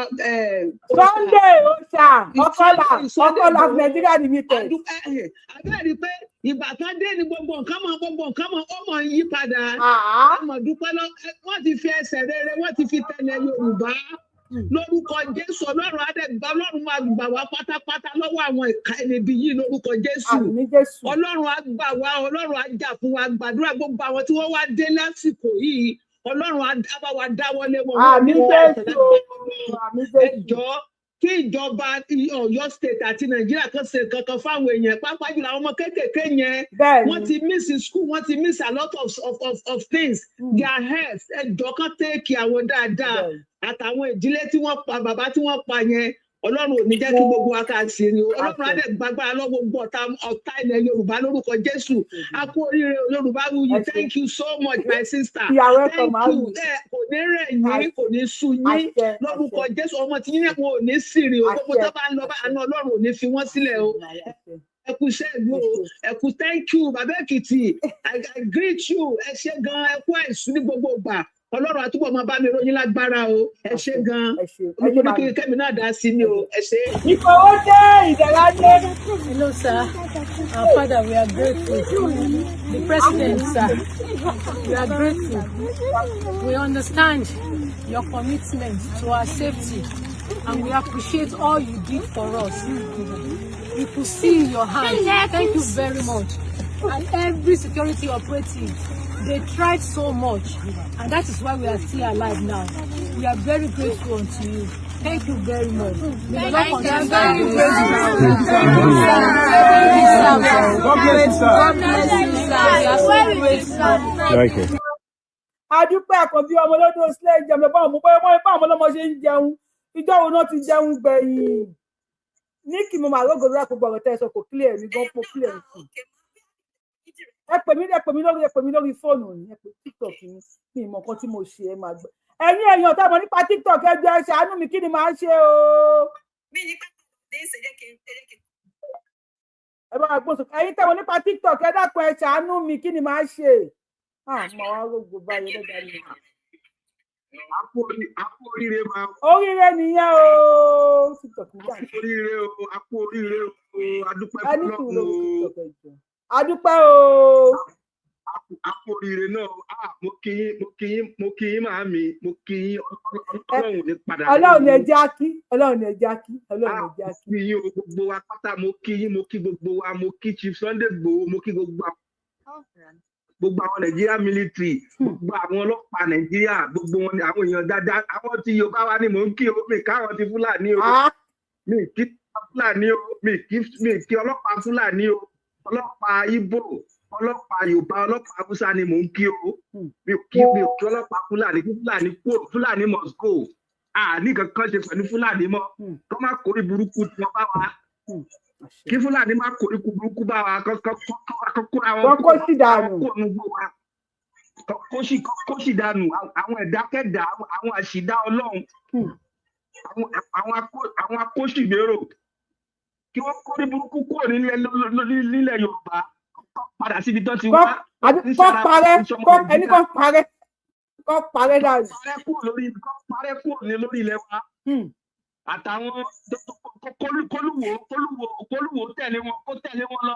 Sunday Oṣà Ọkọlà Ọkọlà of Nigeria Limited. Abẹ́rẹ́ pé ìgbà tán dé ni gbogbo nǹkan mọ ó mọ ń yí padà. A mọ̀ dúpẹ́ lọ, wọ́n ti fi ẹsẹ̀ rere, wọ́n ti fi tẹ̀lé Yorùbá lórúkọ Jésù. Ọlọ́run adẹ́gbà, Ọlọ́run máa gbà wá pátápátá lọ́wọ́ àwọn ìka ẹni ibi yìí lórúkọ Jésù. Ọlọ́run á gbà wá, Ọlọ́run á jà fún wa. Gbàdúrà gbogbo àwọn tí wọ́n wá dé lásìkò yìí, Ọlọ́run á bá wa dáwọ́lé wọn. Àmín Jésù, àmín Jésù. Ẹ jọ̀ọ́, kí ìjọba Ọ̀yọ́ State àti Nàìjíríà kan ṣe kankan fáwọn èèyàn, pàápàá jùlọ àwọn ọmọ kéékèèké yẹn. Wọ́n ti miss school, wọ́n ti miss a lot of things, their health. Ẹ jọ̀ọ́, kan take care àwọn dáadáa àtàwọn ìdílé tí wọ́n pa bàbá tí wọ́n pa yẹn. Ọlọ́run ò ní jẹ́ kí gbogbo wa ká sí ni o. Ọlọ́run á dẹ̀ gbàgbára lọ́wọ́ gbogbo ọ̀tá ọ̀tá ilẹ̀ Yorùbá lórúkọ Jésù. A kú oríire o, Yorùbá Wuyì. Thank you so much, my sister. You are welcome. Thank you. Ẹ kò ní rẹ̀ yín, kò ní sú yín lórúkọ Jésù. Ọmọ tí yín wọn ò ní sì rìn o. Gbogbo tó bá ń lọ bá àánú Ọlọ́run ò ní fi wọ́n sílẹ̀ o. Ẹ kú iṣẹ́ ìlú o, ẹ kú. Thank you, Bàbá Èkìtì. I greet you. Ẹ ṣé gan, ẹ kú àìsùn ní gbogbo ìgbà. Ọlọ́run àtúbọ̀ máa bá mi ròyìn lágbára o. Ẹ ṣé gan. Mo ní kí kẹ́mi náà dá sí ni o. Ẹ ṣé. Ìfowó dé, ìdẹ̀ra dé. Hello, sir. Our father, we are grateful. The president, sir, we are grateful. We understand your commitment to our safety and we appreciate all you did for us. We could see your hand. Thank you very much. And every security operative, they tried so much, and that is why we are still alive now. We are very grateful unto you. Thank you very much. May the Lord continue to bless you. God bless you, sir. God bless you, sir. We are so grateful. Thank you. Adúpẹ́. Àkànbí ọmọ lọ́dún sílẹ̀ jẹun báwọn mú báwọn báwọn ọlọ́mọ ṣe ń jẹun. Ìjọ wo náà ti jẹun gbẹ̀yìn ní kí mo máa rógò lórí àpògbọ̀ ọ̀rọ̀ tẹ́ ẹ sọ kò clear mi gan, po clear sí. Ẹ pè mí, ẹ pè mí lórí, ẹ pè mí lórí fóònù yìí. Ẹ pè TikTok yìí, mi ìmọ̀ nǹkan tí mo ṣe. Ẹ máa gbọ́. Ẹ̀yin èèyàn tá a mọ̀ nípa TikTok, ẹ jọ̀ọ́, ẹ ṣàánú mi. Kí ni màá ṣe o? Mi ní pẹ́ dé ṣe jẹ́ kí n ẹ jẹ́ kí n Ẹ bá wa gbóhùn sókè. Ẹ̀yin tá a mọ̀ nípa TikTok, ẹ dákun, ẹ ṣàánú mi. Kí ni màá ṣe? Ah, màá wá rógò báyìí lọ́dà mi. A kú oríire máa. Oríire nìyẹn o, TikTok mi A kú oríire o, a kú oríire o, a dúpẹ́ ẹ ní sùúrù fọ́lọ́run lórí o. TikTok, ẹ jọ̀ọ́. Adúpẹ́ o. A kú oríire náà o. Ah, mo kí yín, mo kí yín, mo kí yín màámi, mo kí yín. Ọlọ́run ò ní padà Ọlọ́run ní lẹ́yìn yín. ẹjẹ́ á kí, Ọlọ́run ní ẹjẹ́ á kí, Ọlọ́run ní Ah, ẹjẹ́ á mo kí. kí yín o, gbogbo wa pátá mo kí yín, mo kí gbogbo wa, mo kí Chief Sunday Igboho, mo kí gbogbo àwọn Nàìjíríà military, gbogbo àwọn ọlọ́pàá Nàìjíríà, gbogbo wọn ni àwọn èèyàn dáadáa. Àwọn tí Yorùbá wa ni mò ń kí o, mi káwọn ti Fúlàní o, mi kí Fúlàní o, mi kí ọlọ́pàá Fúlàní o. Ọlọ́pàá Ìgbò, ọlọ́pàá Yorùbá, ọlọ́pàá Haúsá ni mò ń kí o. Mi ò kí ọlọ́pàá Fúlàní. Kí Fúlàní kúrò, Fúlàní must go. Àní kankan ṣe pẹ̀lú Fúlàní mọ́. Kọ́ má kórí burúkú tí wọ́n bá wa, kí Fúlàní má kórí burúkú bá wa, kọ́ kóra wọn Kọ́ kó sì dànù. Kó nu gbó wa, kó sì dànù. Àwọn ẹ̀dákẹ́dà, àwọn àṣìdá Ọlọ́run, àwọn akóṣìbérò, kí wọ́n kórí burúkú kúrò nílẹ̀ Yorùbá, kọ́ padà síbi tó ti wá. Àbí kọ́ parẹ́, kọ́ ẹni kọ́ parẹ́, kọ́ parẹ́ dànù. Kọ́ parẹ́ kúrò ní lórí ilẹ̀ wa. Àtàwọn kólúwò tẹ̀lé wọn, kó tẹ̀lé wọn lọ,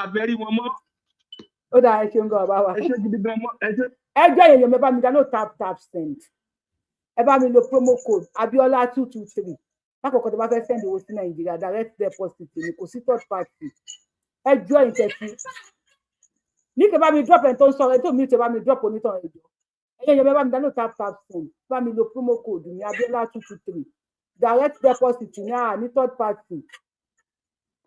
àbẹ̀rí wọn mọ́. Ó dáa, ẹ ṣeun gan, bàbá wa. Ẹ ṣe gidi gan mọ́, ẹ ṣe. Ẹ jẹ́ èèyàn mi, ẹ bá mi download Tap Tap Send. Ẹ bá mi lo promo code Abiola 223 lákòókò tó bá fẹ́ send owó sí Nàìjíríà. Direct deposit ni, kò sí third party. Ẹ jọ ẹ̀yin tẹ̀sí ní kí ẹ bá mi drop ẹni tó ń sọ̀rọ̀, ẹni tó mi tẹ bá mi drop onítàn. Ẹ jọ, ẹ̀yin èèyàn mi, ẹ bá mi download Tap Tap Send, bá mi lo promo code ní Abiola 223. Direct deposit ní, à ní third party,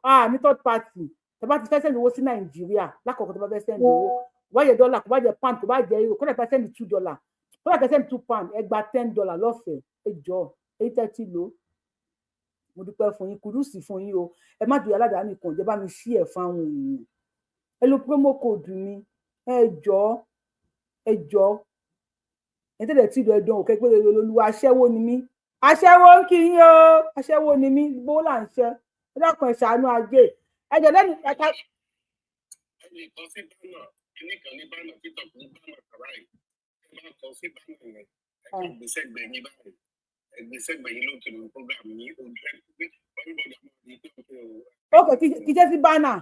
à ní third party. Tẹ́ bá ti fẹ́ send owó sí Nàìjíríà, lákòókò tó bá fẹ́ send owó, kò bá jẹ́ dọ́là, kò bá jẹ́ pound, kò bá jẹ́ euro, kó dà fẹ́ send $2, kó dà fẹ́ send £2, ẹ gba $10 lọ́fẹ̀ẹ́. Ẹ jọ, èyí tẹ́ ti lò ó, mo dúpẹ́ fún yín, kudos fún yín o. Ẹ má dùn aládàá nìkan jẹ́, bá mi ṣí ẹ̀ fáwọn èèyàn. Ẹ lo promo code mi, ẹ jọ, ẹ jọ. Ẹ tẹ̀lé tí ìlú ẹ̀dùn òkè pé olúwa. Aṣẹ́wó ni mí, aṣẹ́wó ń kí yín o, aṣẹ́wó ni mí. Gbówó là ń ṣẹ́. Ẹ dákun, ẹ ṣàánú ajé, ẹ jọ lẹ́nu ẹ̀ka. Ẹnì kan sí banner kíní kan ní banner TikTok, ní banner kàrá yìí. Ẹ bá kọ sí banner yẹn, ẹ kàn gbé sẹ́gbẹ̀ẹ́ yín báyìí, ẹ gbé sẹ́gbẹ̀ẹ́ yín lókè lórí program yín, ojú ẹ pé everybody á máa rí pé òkè o. Ok, kì í ṣe sí banner.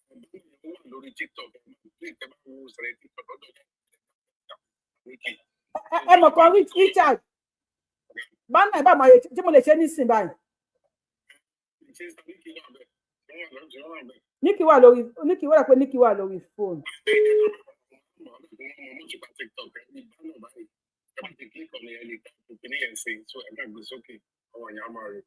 Banner yẹn ó wà lórí TikTok. Ẹ máa click, ẹ bá wo sẹ̀rẹ̀ TikTok lọ́dọ̀ yẹn. Ẹ mọ̀ kan Richard, banner ẹ bá máa yẹ tí mo lè ṣe nísìn báyìí. Ṣé Níkì wà bẹ́ẹ̀? Ṣé wọ́n wà lọ́dọ̀? Ṣé wọ́n wà bẹ́ẹ̀? Níkì wà lórí, Níkì wà pé Níkì wà lórí fóònù. Mo ti pa TikTok ẹ ní banner báyìí. Ẹ bá ti click on ẹ lè type kíní yẹn sí, so ẹ bá gbé sókè, àwọn èèyàn á máa rí.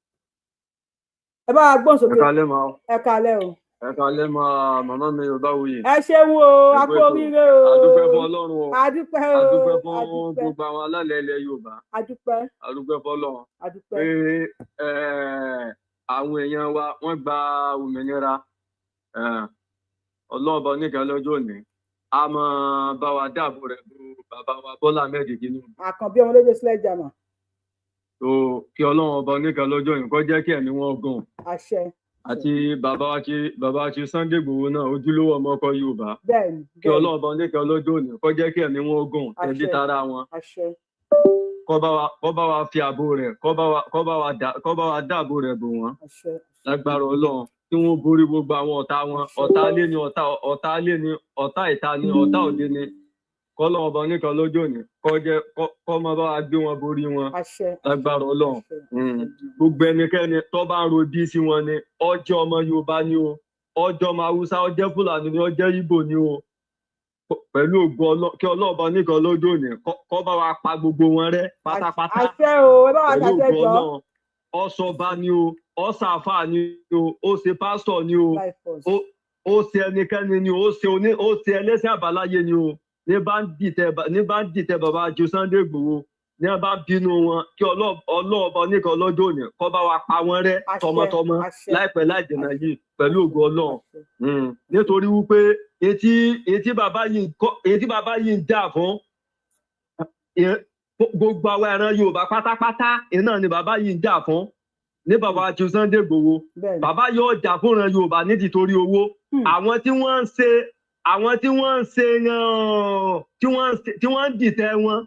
Ẹ bá wa gbóhùn sókè. Ẹ káalẹ́ ma. Ẹ káalẹ́ o. Ẹ kalẹ́ máa màmá mi Yorùbáwùyí. Ẹ ṣeun o, a Ẹ kú kú ètò. oríire o. A dúpẹ́ fún Ọlọ́run o. A dúpẹ́ o. A dúpẹ́ fún A dúpẹ́. gbogbo àwọn alálẹ̀ ilẹ̀ Yorùbá. A dúpẹ́. A dúpẹ́ fọ́lọ́run A dúpẹ́. pé àwọn èèyàn wa wọ́n gba òmìnira. Ọlọ́run ọba oníkan lọ́jọ́ òní a máa bá wa dáàbò rẹ̀ bo bàbá wa Bọ́lá Ahmed Tinubu. Àkànbí ọmọlójú sílẹ̀ jàmà. Tó kí Ọlọ́run ọba oníkan lọ́jọ́ òní kó jẹ́ kí ẹ̀mí wọn gùn. Àṣẹ. Àti bàbá wa ti Sunday Igboho náà, ojúlówó ọmọ ọkọ Yorùbá. Bẹ́ẹ̀ni. Kí Ọlọ́run ọba oníkan lọ́jọ́ òní kó jẹ́ kí ẹ̀mí wọn gùn, tẹbí tará wọn. Àṣẹ. Kó bá wa fi ààbò rẹ̀, kó bá wa dáàbò rẹ̀ bò wọ́n. Àṣẹ. Lágbára Ọlọ́run, kí wọ́n borí gbogbo àwọn ọ̀tá wọn, ọ̀tá ilé ni, ọ̀tá ilé ni, ọ̀tá ìta ni, ọ̀tá òde ni. Kọ́lọ́run ọba oníkan lọ́jọ́ òní kó jẹ́ kó máa bá wa gbé wọn borí wọn. Àṣẹ. Lágbára Ọlọ́run. Gbogbo ẹnikẹ́ni tó bá ń ro bí sí wọn ni, ọjọ́ ọmọ Yorùbá ni o, ọjọ́ ọmọ Haúsá, ọjọ́ Fúlàní ni, ọjọ́ Ìgbò ni o, pẹ̀lú ògo Ọlọ́run, kí Ọlọ́run ọba oníkan lọ́jọ́ òní kó bá wa pa gbogbo wọn rẹ́ pátápátá. Àṣẹ o, ẹ bá wa Pẹ̀lú ṣàṣẹ ògo jọ. Ọlọ́run, ọsọba ni o, ọsàfà ni o, ó ṣe pásítọ̀ ni o, Life force. ó ṣe ẹnikẹ́ni ni o, ó ṣe oní, ó ṣe ẹlẹ́sìn àbáláyé ni o, ní bá ń dìtẹ̀ bàbá ju Sunday Igboho, ní bá ń bínú wọn, kí Ọlọ́run ọba oníkan lọ́jọ́ òní kó bá wa pa wọ́n rẹ́ Àṣẹ. tọmọtọmọ Àṣẹ. láìpẹ́ láì jìnnà yìí pẹ̀lú ògo Ọlọ́run. Nítorí wípé etí bàbá yìí ń jà fún gbogbo àwọn ẹran Yorùbá pátápátá, iná ni bàbá yìí ń jà fún ní bàbá ju Sunday Igboho. Bàbá yóò jà fúnran Yorùbá ní tìtorí owó. Àwọn tí wọ́n ń ṣe, àwọn tí wọ́n ń ṣe yan, tí wọ́n ń dìtẹ̀ wọn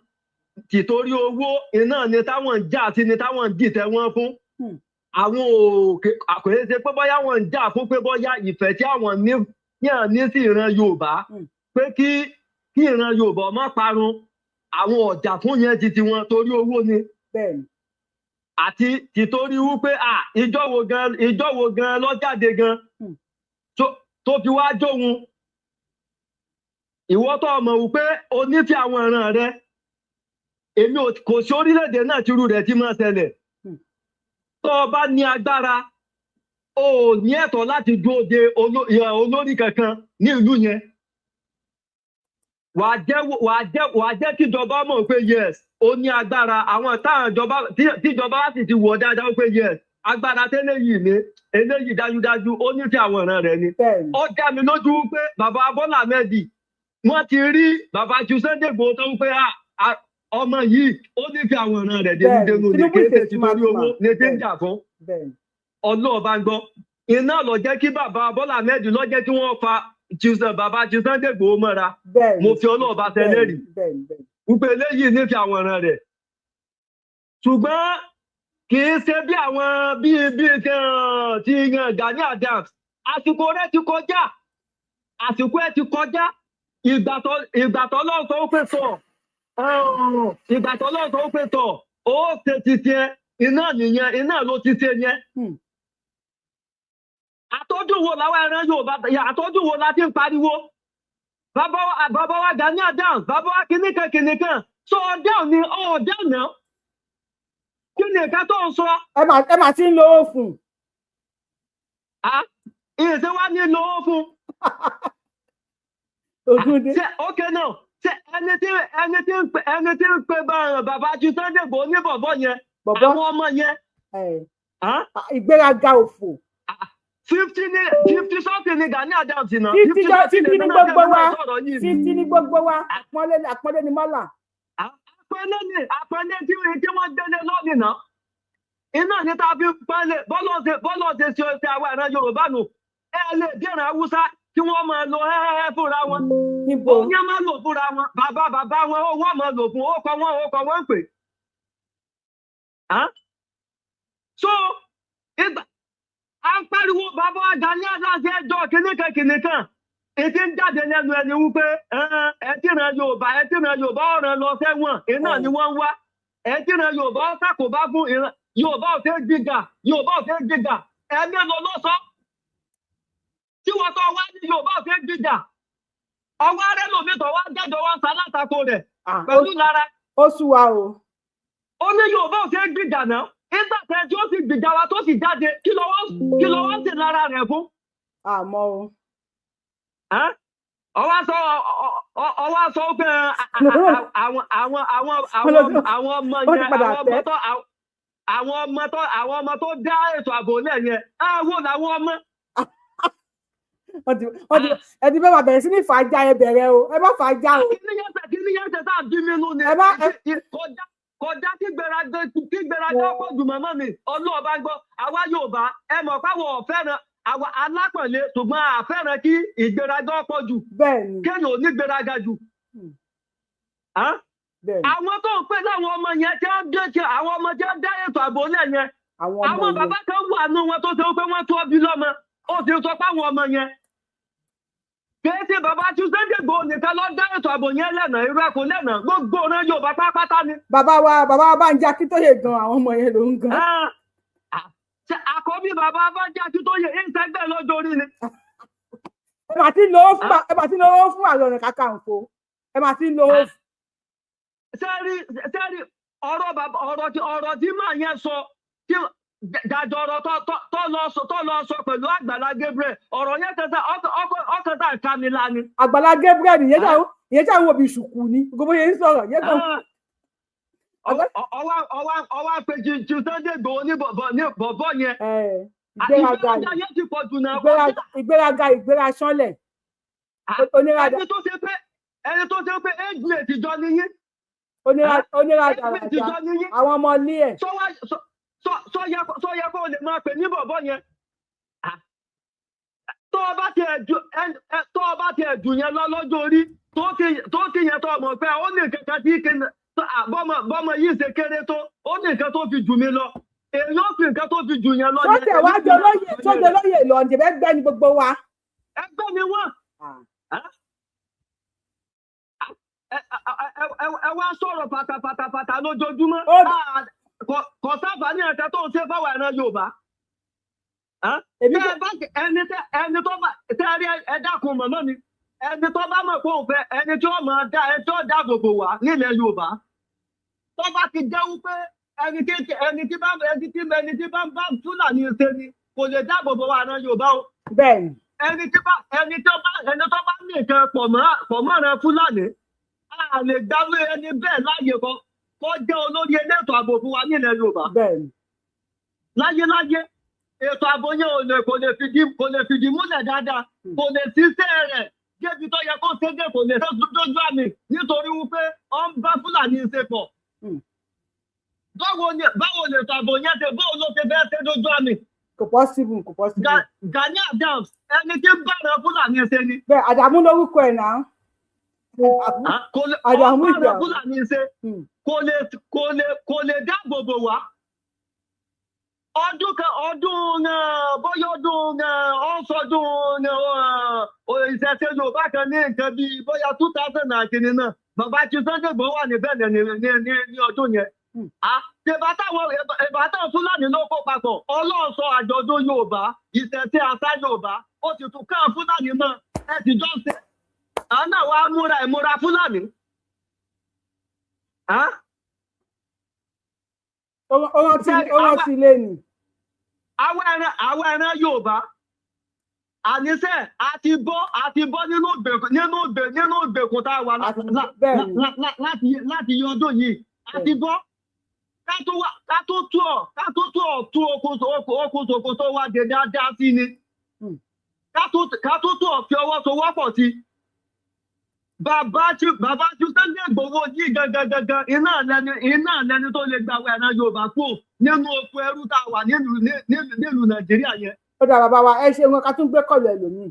tìtorí owó, iná ni táwọn ń jà sí, ni táwọn ń dìtẹ̀ wọn fún. Àwọn òkè àkòyè ṣe pé bóyá wọ́n ń jà fún pé bóyá ìfẹ́ tí àwọn ní ní sí ìran Yorùbá, pé kí ìran Yorùbá má parun, àwọn ọ̀jà fún yẹn ti tiwọn torí owó ni. Àti tìtorí wípé ìjọ wo gan ló jáde gan tó fi wá jóhun. Ìwọ tó mọ̀ wípé o nífẹ̀ẹ́ àwọn ìran rẹ, èmi kò sí orílẹ̀-èdè náà tírú rẹ̀ ti máa ṣẹlẹ̀. Tó o bá ní agbára, o ò ní ẹ̀tọ́ láti dúró de olórí kankan ní ìlú yẹn. Wàá jẹ́ kíjọba mọ̀ pé yes, ó ní agbára. Àwọn táwọn ìjọba tíjọba sì ti wọ̀ dáadáa pé yes, agbára tẹ́lẹ̀ yìí ni eléyìí dájúdájú ó ní sí àwọn ìran rẹ̀ ni. Ó dá mi lójú pé bàbá Bọ́lá Ahmed wọ́n ti rí bàbá ju Sunday Igboho tó ń pé ọmọ yìí ó ní sí àwọn ìran rẹ̀ dénúdénú ní kéde tí torí owó ní tí ń jà fún. Ọlọ́ọ̀bá ń gbọ́. Iná ló jẹ́ kí bàbá Bọ́lá Ahmed ló jẹ́ kí wọ́n fa bàbá ju Sunday Igboho mọ́ra. Mo fi ọlọ́ọ̀bá tẹ́lẹ̀ rí wípé eléyìí ní fi àwọn ìran rẹ̀. Ṣùgbọ́n kì í ṣe bí àwọn bíi ti Gani Adams, àsìkò rẹ̀ ti kọjá, àsìkò ẹ̀ ti kọjá. Ìgbà tó lọ́ọ̀ tó pè tọ̀, ìgbà tó lọ́ọ̀ tó pè tọ̀, ó ṣe ti tiẹ̀, iná nìyẹn, iná ló ti ṣe yẹn. Àtọ́jú wo làwọn ẹran Yorùbá, àtọ́jú wo la ti ń pariwo? Bàbá wa Gani Adams, bàbá wa kìnìkan kìnìkan, sọ ọdẹ ni ọdẹ náà. Kí ni nǹkan tó ń sọ? Ẹ máa ti ń lo owó fún. Ìṣe wa ní lo owó fún. Ògúndé. Ok now, ṣé ẹni tí ń pe bàbá ju Sunday Igboho ní bọ̀bọ̀ yẹn, àwọn ọmọ yẹn. Ìgbéraga òfò. 50 something ni Gani Adams náà. 50 ní gbogbo wa, 50 ní gbogbo wa, àpọ́nlé ni mọ́là. Àpọ́nlé tí wọ́n gbélé lónìí náà. Iná ní tá a fi pọ́nlé bọ́lọ̀ ṣe ṣe ṣe àwọn ìran Yorùbá nù. Ẹ lè dìran Haúsá kí wọ́n máa lo ẹ́ẹ́ fúnra wọn. Ó ní máa lò fúnra wọn. Bàbá bàbá wọn ó wọ́n máa lò fún ó kọ wọ́n ń pè. So ìgbà à ń pariwo bàbá Gani Adams ẹjọ́ kìnìkan kìnìkan. Ètí ń jáde lẹ́nu ẹni wípé ẹ tí ìran Yorùbá, ẹ tí ìran Yorùbá ọ̀ràn lọ sẹ́wọ̀n, iná ni wọ́n ń wá. Ẹ tí ìran Yorùbá ṣàkóbá fún ìran Yorùbá ò fẹ́ gbígbà, Yorùbá ò fẹ́ gbígbà, ẹ̀mí lọ ló sọ. Tí wọ́n tọ́ wá ní Yorùbá ò fẹ́ gbígbà, ọwọ́ arẹ́ lòmí tọ́ wá jẹ́jọ́ wá ń sa látakò rẹ̀ pẹ̀lú lára. Ó sú wa o. Ó ní Yorùbá ò fẹ́ gbígbà náà. Nígbà tẹ́ tí ó sì gbìjà wa tó sì jáde, kí ló wá ń sè lára rẹ̀ fún? Àmọ́ o. Ọwọ́ sọ pé àwọn ọmọ yẹn, àwọn ọmọ tó dá ètò ààbò lẹ̀ yẹn, àwọn làwọn ọmọ. Ẹ ti fẹ́ máa bẹ̀rẹ̀ sí ní fàájà, ẹ bẹ̀rẹ̀ o, ẹ má fàájà o. Kí ni yẹn ṣe tá a bí mi nú ni? Kọjá kí gbéraga pọ̀ jù, màmá mi. Ọlọ́ọ̀ bá gbọ́, àwa Yorùbá, ẹ mọ̀ páwọ̀ ọ̀fẹ́ràn àwa alápọ̀nlé, ṣùgbọ́n a fẹ́ràn kí ìgbéraga pọ̀ jù. Kéèyàn ò ní gbéraga jù. Àwọn tó ń pè láwọn ọmọ yẹn tí wọ́n dé ṣe àwọn ọmọ tí wọ́n dá ètò ààbò lẹ̀ yẹn, àwọn bàbá kan wà nù wọn tó ṣe pé wọ́n tó bí lọ́mọ, ó ti sọ pé àwọn ọmọ yẹn kìí ṣe bàbá tí Sunday Igboho nìkan ló dá ètò ààbò yẹn lẹ́nà. Irú ẹ̀kọ́ lẹ́nà, gbogbo ọ̀ràn Yorùbá pátápátá ni. Bàbá wa Bánjí Akíntóyè gan, àwọn ọmọ yẹn ló ń gan. Àkọ́bí bàbá Bánjí Akíntóyè ń sẹ́gbẹ́ lọ́jọ́ orí ni. Ẹ máa ti lówó fún Ààrẹ Ọ̀nà Kakanfò, ẹ máa ti lówó. Sẹ́rí sẹ́rí, ọ̀rọ̀ bàbá, ọ̀rọ̀ tí màá yẹn sọ tí dàjọ, ọ̀rọ̀ tó lọ sọ pẹ̀lú Àgbàlá Gabriel, ọ̀rọ̀ yẹn kẹta ọkẹta ìkamilá ni. Àgbàlá Gabriel ìyẹn tí àwọn òbí ṣùkú ni gbogbo yẹn ń sọ̀rọ̀ yẹn kan. Ọwọ́ àpèjì ju Sunday Igboho ní bọ̀bọ̀ yẹn. Ìgbéraga Ìgbéraga yẹn ti pọ̀ jù náà. Ìgbéraga, ìgbéra sánlẹ̀. Ẹni tó ṣe pé age mate jọ ni yín. Oníràdà àwọn ọmọ ilé ẹ̀. Sọ yẹ kó lè máa pè ní bọ̀bọ̀ yẹn. Tó o bá tiẹ̀ jù yẹn lọ lọ́jọ́ orí, tó ti yẹn tó mọ̀ pé ó ní kankan tí bọ́mọ yìí ṣe kéré tó, ó ní nǹkan tó fi jù mí lọ. Èyí ó fi nǹkan tó fi jù yẹn lọ. Sọ́tẹ̀ wá jọ lóye, sọ́jọ́ lóye lọ, ǹjẹ́ bẹ́ẹ̀ gbẹ́ ni gbogbo wa. Ẹgbẹ́ ni wọ́n. Ẹ wá sọ̀rọ̀ pátápátápátá lójoojúmọ́, kò sábà ní ẹ̀ka tó ń ṣe fáwọn ẹran Yorùbá. Ẹni tó bá tẹ́ rí, ẹ dákun mọ̀mọ́ mi, ẹni tó bá mọ̀ pé òun fẹ́ ẹni tí ó mọ̀ dá, ẹni tí ó dáàbò bò wá nílẹ̀ Yorùbá, tó bá ti jẹ́ wípé ẹni tí bá ń bá Fúlàní ṣe ni, kò lè dáàbò bò wá ẹran Yorùbá o. Bẹ́ẹ̀ni. Ẹni tó bá ní nǹkan pọ̀ mọ́ ẹran Fúlàní, a lè gbárù ẹni bẹ́ẹ̀ láàyè kan kó jẹ́ olórí elétò ààbò fún wa nílẹ̀ Yorùbá. Láyé láyé, ètò ààbò yẹn ò lè kò lè fìdí múlẹ̀ dáadáa, kò lè ṣiṣẹ́ rẹ̀ débi tó yẹ kó ṣe dé, kò lè ṣe dójú àmì, nítorí wípé ó ń bá Fúlàní ṣe pọ̀. Báwo lè ètò ààbò yẹn ṣe, báwo ló ṣe fẹ́ ṣe dójú àmì? Kò possible, kò possible. Gani Adams, ẹni tí ń bá ẹran Fúlàní ṣe ni. Bẹ́ẹ̀, Àdàmú lórúkọ ẹ̀ náà. Kò lè Àdàmú ọ̀pá ìjà. ẹran Fúlàní ṣe, kò lè dáàbò bò wá. Ọdún kan, ọdún bóyá ọdún ọ̀sọ̀dún ìṣẹ̀ṣe Yorùbá kan ní nǹkan bíi bóyá 2019 náà, bàbá tí Sunday Igboho wà ní Benin ní ọdún yẹn. Ìbá táwọn Fúlàní ló kó papọ̀, Ọlọ́run sọ àjọ̀dún Yorùbá, ìṣẹ̀ṣe àṣà Yorùbá, ó sì tún ká Fúlàní mọ́ ẹ sì jọ ṣe. Àwọn náà wàá múra ìmúra Fúlàní. Ó rántí ilé ni. Àwọn ẹran Yorùbá, àníṣe àti bọ́ nínú ìgbèkùn tá a wà láti yọ ọdún yìí, àti bọ́ ká tó tú ọ okùn ṣòkòtò wa dé dáadáa sí ni, ká tó tú ọ fi ọwọ́ sowọ́pọ̀ sí. Bàbá tí Sunday Igboho yìí gangan gangan, iná lẹni tó lè gba àwọn ẹran Yorùbá kúrò nínú oko ẹrú tá a wà nílùú Nàìjíríà yẹn. Ó dà, bàbá wa, ẹ ṣe wọn, ká tún gbé kọlù ẹlòmíì.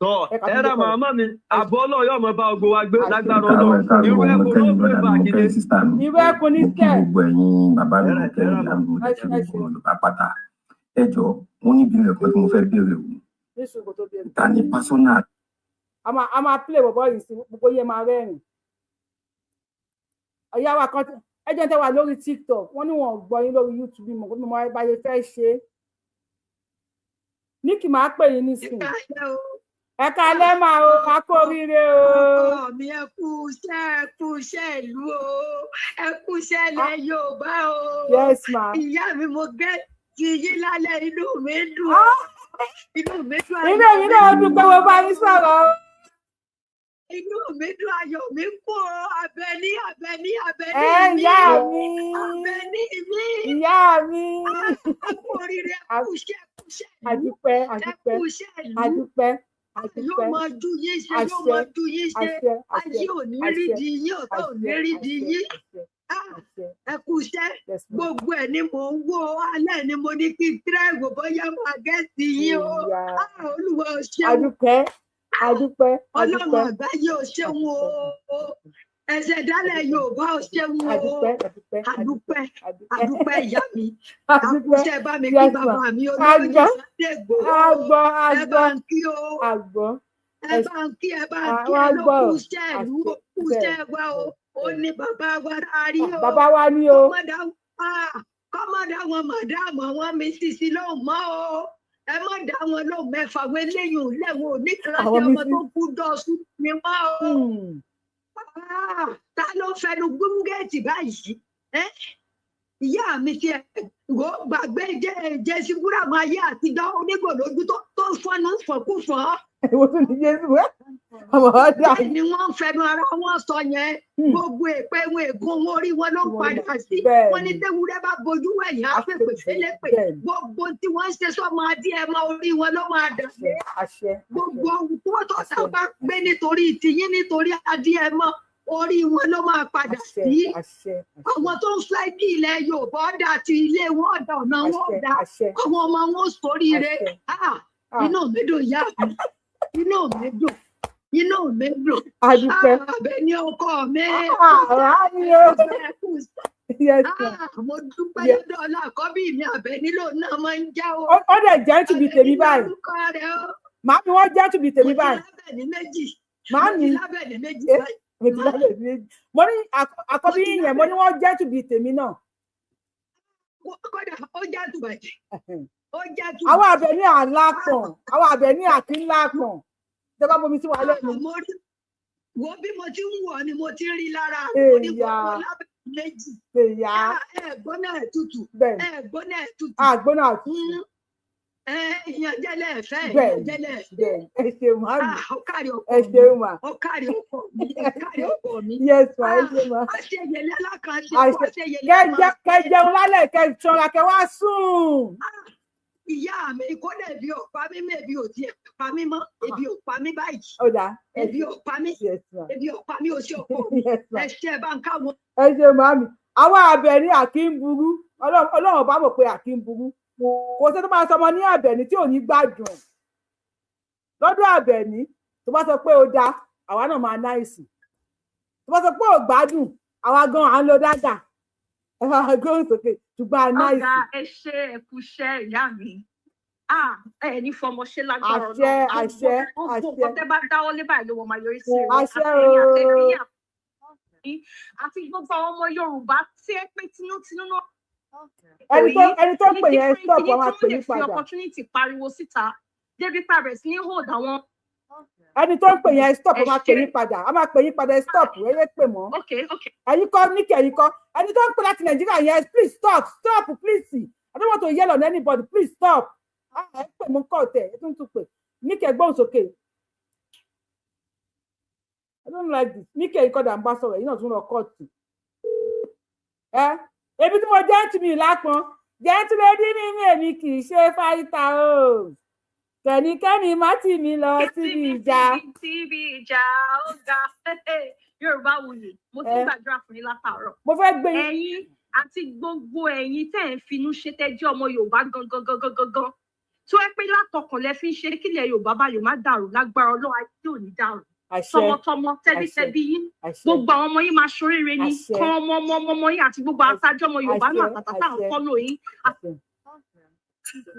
Tọ ẹ ra màmá mi, àbọ̀ Ọlọ́run yóò mọ bá ogun wa gbé lágbára Káàárọ̀, Ọlọ́run. káàárọ̀, Irú mo ẹkùn ló kẹ́yìn gbé brother bá mi, mo kìíní. kẹ́yìn sister mi, Irú ẹkùn ní mo kí kẹ́. Gbogbo ẹ̀yin bàbá mi, mo kẹ́yìn ìyá mi, mo dẹ̀ kí gbogbo Yorùbá pátá. Ẹ jọ̀ọ́, mo ní ìbéèrè kan tí mo fẹ́ béèrè o. Ní sùúrù tó béèrè. Ta ni personal A máa play bọ̀bọ̀ yìí sí, gbogbo yẹn máa rẹ́rìn. Ọ̀yá wa kan, ẹ jẹ́ ń tẹ́ wà lórí TikTok, wọ́n ní wọn ò gbọ́ yín lórí YouTube. Mọ̀ pé mo máa bá yẹn fẹ́ ṣe é ní kì máa pè yín nísìnyí. Ẹ káalẹ́ máa o, a kú oríire o. Ọkọ mi, ẹ kú iṣẹ́, ẹ kú iṣẹ́ ìlú o, ẹ kú iṣẹ́ ilẹ̀ Yorùbá o. Yes, ma. Ìyá mi, mo gẹ́ ti yín lálẹ́, inú mi dùn. Inú mi dùn, Inú ayọ̀ mi mi náà dùn pé mo bá yín sọ̀rọ̀ o. Inú mi dùn, ayọ̀ mi kún o. Àbẹ̀ní, Àbẹ̀ní, Àbẹ̀ní Ẹ mi. ìyá mi. Àbẹ̀ní mi. Ìyá mi. Ẹ kú oríire, ẹ kú iṣẹ́, ẹ kú iṣẹ́ ìlú. Àdúpẹ́. Ẹ Àdúpẹ́. kú iṣẹ́ ìlú. Àdúpẹ́. Yóò Àdúpẹ́. máa ju yín ṣe, yóò Àṣẹ. máa ju yín ṣe. Àṣẹ. Àṣẹ. Ayé ò ní rí Àṣẹ. di yín, ọ̀tá ò ní Àṣẹ. rí di Àṣẹ. yín. Àṣẹ. Ah, Àṣẹ. ẹ kú iṣẹ́. Yes, ma. Gbogbo ẹ̀ ni mò ń wò ó. Alẹ́ ni mo ní kí n tírẹ̀wò bóyá máa gẹ́ẹ̀tì yín o. Ìyá. Ah, Olúwa ò ṣeun. Àdúpẹ́. Àdúpẹ́. Ọlọ́run Àdúpẹ́. àgbáyé ò ṣeun o. Ẹsẹ̀ dálẹ̀ Yorùbá ò ṣeun o. Àdúpẹ́. Àdúpẹ́. Àdúpẹ́. Àdúpẹ́. Àdúpẹ́ ìyá mi. Àdúpẹ́. Àkúṣe bá mi kí Yes, ma. bàbá mi olóyè Àgbọ́. Sunday Igboho. Àgbọ́. Ẹ bá Àgbọ́. ń kí o. Àgbọ́. Ẹ bá ń kí, ẹ bá ń kí, Àwọn ẹ ló àgbọ̀. kú iṣẹ́ ìlú, ó kú Àṣẹ. iṣẹ́ wa o. Ó ní bàbá wa tá a rí o. Bàbá wa ní o. Kọ́mọ́dá wọn màdáàmù àwọn mi sísí lóhùn mọ́ o. Ẹ má dá wọn lóhùn, mẹ́fà wọn eléyìí ò lẹ́wọ̀n ò ní kíláàsì Àwọn ọmọ mi tó kú dọ́sù ni wọ́n o. Ah, ta ló fẹnu gúngẹ́ẹ̀tì báyìí? Ẹ́, ìyá mi ti ẹ̀ wò ó gbàgbé jẹ́ jẹ́sí búràmù ayé àtijọ́ onígbò lójú tó ń fọnú fọkúfọ́. Èwo tún ní Jésù ẹ? Ọmọ ọdà. Bẹ́ẹ̀ ni wọ́n ń fẹnu ara wọn sọ yẹn. Gbogbo èpè wọn, ègún wọn, orí wọn ló ń padà sí. Wọ́n ní tewúrẹ́ bá bojú wẹ̀yìn á fèpè félépè. Gbogbo tí wọ́n ń ṣe sọ́mọ adé ẹ mọ orí wọn ló máa dà sí. Àṣẹ. Gbogbo ohun tó tọ́ta bá gbé nítorí tiyín, nítorí adé ẹ mọ orí wọn ló máa padà sí. Àṣẹ. Àwọn tó ń fẹ́ kí ilẹ̀ Yorùbá ọ̀dà àti ilé wọn ọ̀dà, ọ̀nà wọn ọ̀dà, Àṣẹ. àwọn ọmọ wọn sóríire. Àṣẹ. Ah, inú mi dùn ìyá mi, inú mi dùn, inú mi dùn. Àdúpẹ́. Ah, Àbẹ̀ní ọkọ mi. Àwa ni o. Yes, ma. Ah, mo dúpẹ́ Yes. lọ́dọ̀ ọlá àkọ́bí mi Àbẹ̀ní lòun náà máa ń já o. Ó dẹ̀ jẹ́ tùbí tèmi báyìí. Lórúkọ rẹ̀ o. Màámi, wọ́n jẹ́ tùbí tèmi Mo ti báyìí. lábẹ̀ní méjì. Màámi. Mo ti lábẹ̀ní méjì báyìí. Mo ti lábẹ̀ ní méjì. Mo ní àkọ́bí yín yẹn, mo ní wọ́n jẹ́ tùbí tèmi náà. Kódà ó já tùbàjẹ́. Ó já tùbàjẹ́. Àwọn Àbẹ̀ní àlápọ̀n. Àwọn Àbẹ̀ní àkínlápọ̀n. Ìjọba bomi sí wa lẹ́nu. Mo rí wo bí mo ti ń wọ̀ ni mo ti ń rí lára rẹ̀. Mo ní Èyà. gbogbo lábẹ̀ní méjì. Èyà. Ah, ẹ gbóná ẹ̀ tutù. Bẹ́ẹ̀ni. Ẹ gbóná ẹ̀ tutù. Àgbóná àtútù. Ẹ ìyànjẹ́lẹ̀ ẹ̀fẹ́, Bẹ́ẹ̀ni. ìyànjẹ́lẹ̀ ẹ̀fẹ́. Bẹ́ẹ̀ni. Ẹ ṣeun màámi. Ah, ó kárí ọkọ Ẹ mi. ṣeun mà. Ó kárí ọkọ mi. Ó kárí ọkọ mi. Yes ma, ẹ ṣe ma. Àṣeyẹlẹ alákànṣe, Àṣẹ. àṣeyẹlẹ Kẹ kẹ jẹun lálẹ́, kẹ ṣanra, kẹ wá sùn. Ìyá mi, kódà ebi ò pa mí mọ́, ebi ò tiẹ̀ pa mí mọ́, ebi ò pa mí báyìí. Ó dáa. Ẹ Ebi ò pa mí, Yes ma. ebi ò pa mí, o ṣe ọkọ mi. Yes ma. Ẹ ṣe, ẹ bá ń káwọn. Ẹ ṣe màámi. Àwọn Àbẹ̀ní àkí ń burú. Ọlọ́run bá mọ̀ pé àkí ń burú. Kò sí tó máa sọmọ ní Àbẹ̀ní tí ò ní gbádùn ẹ̀. Lọ́dọ̀ Àbẹ̀ní, tó bá sọ pé ó dáa, àwa náà máa nice. Tó bá sọ pé ò gbádùn, àwa gan à ń lo dáadáa. Ẹ máa gbóhùn sókè, ṣùgbọ́n a nice. Ọ̀gá, ẹ ṣe, ẹ kú iṣẹ́ ìyá mi. Ah, ẹ ní fọmọ ṣe lágbára Àṣẹ. Ọlọ́run. Àṣẹ. Gbogbo Àṣẹ. nǹkan tẹ́ bá dáwọ́ lé báyìí ló wọ́n máa yọrí sí rere. Àṣẹ. Àtẹ̀yìn àtẹ̀yìn Ooo. àti gbogbo àwọn ọmọ Yorùbá tí ẹ pé tinútinú náà. Ẹni tó Ní pè yẹn, different stop, kìíní wọn máa tí pè wọ́n lè yín fi padà. opportunity pariwo síta débi pàrẹ̀ sí ní hold àwọn. Ẹni tó ń pè yẹn, stop, Ẹ wọn máa pè ṣe. yín padà. A máa pè yín padà, ẹ stop, ẹ yé pè mọ́. Okay. Ẹ̀yin kọ́ ní kí ẹ̀yin kọ́. Ẹni tó ń pè láti Nàìjíríà yẹn, please stop, stop, please. I don't want to yell on anybody, please stop. Ah, ẹ pè mú kọ́ tẹ̀, ẹ tún tún pè. Ní kí ẹ gbóhùn sókè. I don't like this. Ní kí ẹ̀yin kọ́ dà ń bá sọ̀rọ̀, ẹ̀yin náà tún lọ kọ́ọ̀tù. Ẹ ebi tí mo jẹ́ tì mí lápọn, jẹ́ tí lè dín ní mi, èmi kì í ṣe fighter o. Kẹ́nikẹ́ni má tì mí lọ síbi ìjà. Síbi ìjà, ó ga. Yorùbá wuyì, mo ti ń Ẹ. gbàdúrà fún yín látàárọ̀. Mo fẹ́ gbé yín. Ẹ̀yin àti gbogbo ẹ̀yin tẹ́ ẹ̀ ń finú ṣe, tẹ́ jẹ́ ọmọ Yorùbá gangan gangan gangan tó ẹ pé látọkàn lẹ fi ń ṣe kílẹ̀ Yorùbá bá lè má dàrú, lágbára Ọlọ́run, ayé ò ní dàrú. Àṣẹ. Tọmọtọmọ, Àṣẹ. tẹbítẹbí yín, Àṣẹ. gbogbo àwọn ọmọ yín máa ṣoríire ní Àṣẹ. kan ọmọ ọmọ ọmọ ọmọ yín àti gbogbo àtàjọ ọmọ Yorùbá náà Àṣẹ. àtàtà tá à ń Àṣẹ. follow yín, Àṣẹ.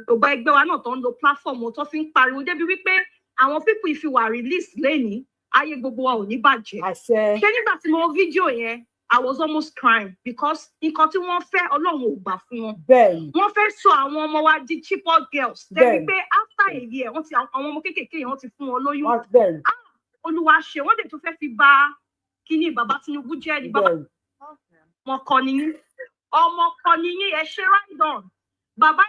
Yorùbá ẹgbẹ́ wa náà tó ń lo platform tó fi ń pariwo débi wípé àwọn people ìfi wà release lẹ́ni, ayé gbogbo wa ò ní bàjẹ́. Àṣẹ. Ṣé nígbà tí mo wo fídíò yẹn, I was almost crying because nǹkan tí wọ́n fẹ́, Ọlọ́run ò gbà fún wọn. Wọ́n fẹ́ sọ àwọn ọmọ wa di Chibok girls débi pé after a year, wọ́n ti àwọn ọmọ kéékèèké yẹn, wọ́n ti fún wọn lóyún. Olúwa ṣe, wọ́n dẹ̀ tún fẹ́ fi bà kíní bàbá Tinubu jẹ́ ni. Bàbá, ọmọ kọ ni yín, ọmọ kọ ni yín. Ẹ ṣe right on, bàbá.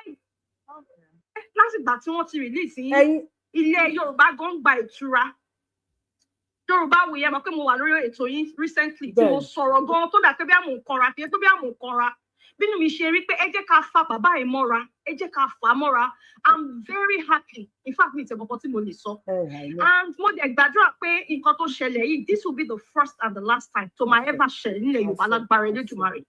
Látìgbà tí wọ́n ti release yín, ilẹ̀ Yorùbá gan gba ìtura. Yorùbá Wuyì, ẹ mọ̀ pé mo wà lórí ètò yín recently tí mo sọ̀rọ̀ gan tó dà pé bí àmọ̀ nǹkanra, kì í pé bí àmọ̀ nǹkanra. Bínú mi ṣe rí pé ẹ jẹ́ ká fa bàbá yìí mọ́ra, ẹ jẹ́ ká fà á mọ́ra. I'm very happy. In fact, mi ì tẹ̀ mọ̀kàn tí mo lè sọ. And mo dẹ̀ gbàdúrà pé nǹkan tó ṣẹlẹ̀ yìí, this will be the first and the last time tó máa ever ṣẹlẹ̀ nílẹ̀ Yorùbá lágbára Elédùmarè.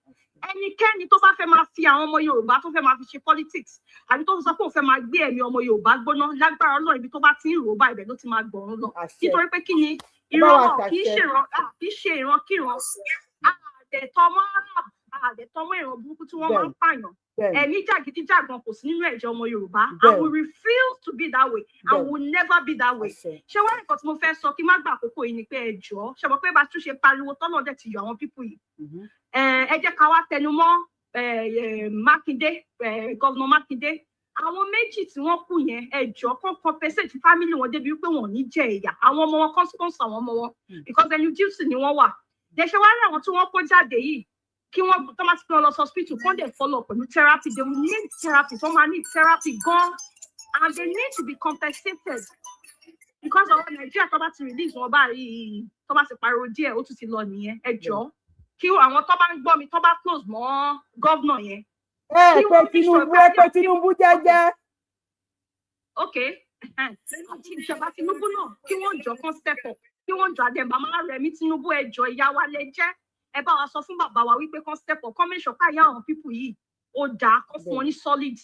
Ẹnikẹ́ni tó bá fẹ́ máa fi àwọn ọmọ Yorùbá tó fẹ́ máa fi ṣe politics, àbí tó sọ pé òun fẹ́ máa gbé ẹ̀mí ọmọ Yorùbá gbóná, lágbára Ọlọ́run, ibi tó bá ti ń rò ó bá, ibẹ̀ ló ti máa gbọ̀run lọ. Nítorí pé kí ni, ìran náà kì í ṣe ìran, kì í ṣe ìran kíran, àdẹ̀tọ́mọ́ àdẹ̀tọ́mọ́ ìran burúkú tí wọ́n máa ń pààyàn. Ẹ̀mí jàgídíjàgan kò sí nínú ẹ̀jẹ̀ ọmọ Yorùbá, and we refuse to be that way and we will never be that way. Ṣé wọ́n nǹkan tí mo fẹ́ sọ kí má gbà àkókò yìí ni pé ẹ jọ̀ọ́, ṣe mọ̀ pé bá tún ṣe pariwo tọ́lọ̀ dẹ̀ ti yọ àwọn people yìí, ẹ jẹ́ ká wá tẹnu mọ́ Mákindé, governor Mákindé. Àwọn méjì tí wọ́n kú yẹn, ẹ jọ̀ọ́, kàn compensate family wọn débi wípé wọn ò ní jẹ ìyà. Àwọn ọmọ wọn, kàn sponsor àwọn ọmọ wọn, because ẹnu duty ni wọ́n wà. Dẹ̀ṣẹ̀ wá rí àwọn tí wọ́n kó jáde yìí, kí wọ́n tó máa ti pín wọn lọ sí hospital, kán dẹ̀ follow pẹ̀lú therapy. They will need therapy, wọ́n máa need therapy gan, and they need to be compensated, because ọ̀rọ̀ Nàìjíríà, tó bá ti release wọn báyìí, tó bá ti pariwo díẹ̀, ó tún ti lọ nìyẹn. Ẹ jọ̀ọ́, kí àwọn tó bá ń gbọ́ mi, tó bá close mọ́ governor yẹn. Ẹ pé Tinubu, ẹ pé Tinubu jẹ́jẹ́. Ok, àti ìjọba Tinubu náà, kí wọ́n jọ kán step up, kí wọ́n jọ àdé màmá Rẹ̀mí Tinubu. Ẹ jọ̀ọ́, ìyá wa lẹ jẹ́, ẹ bá wa sọ fún bàbá wa wípé kán step up, kán make sure káyà àwọn people yìí ó dáa, kán fún wọn ní solid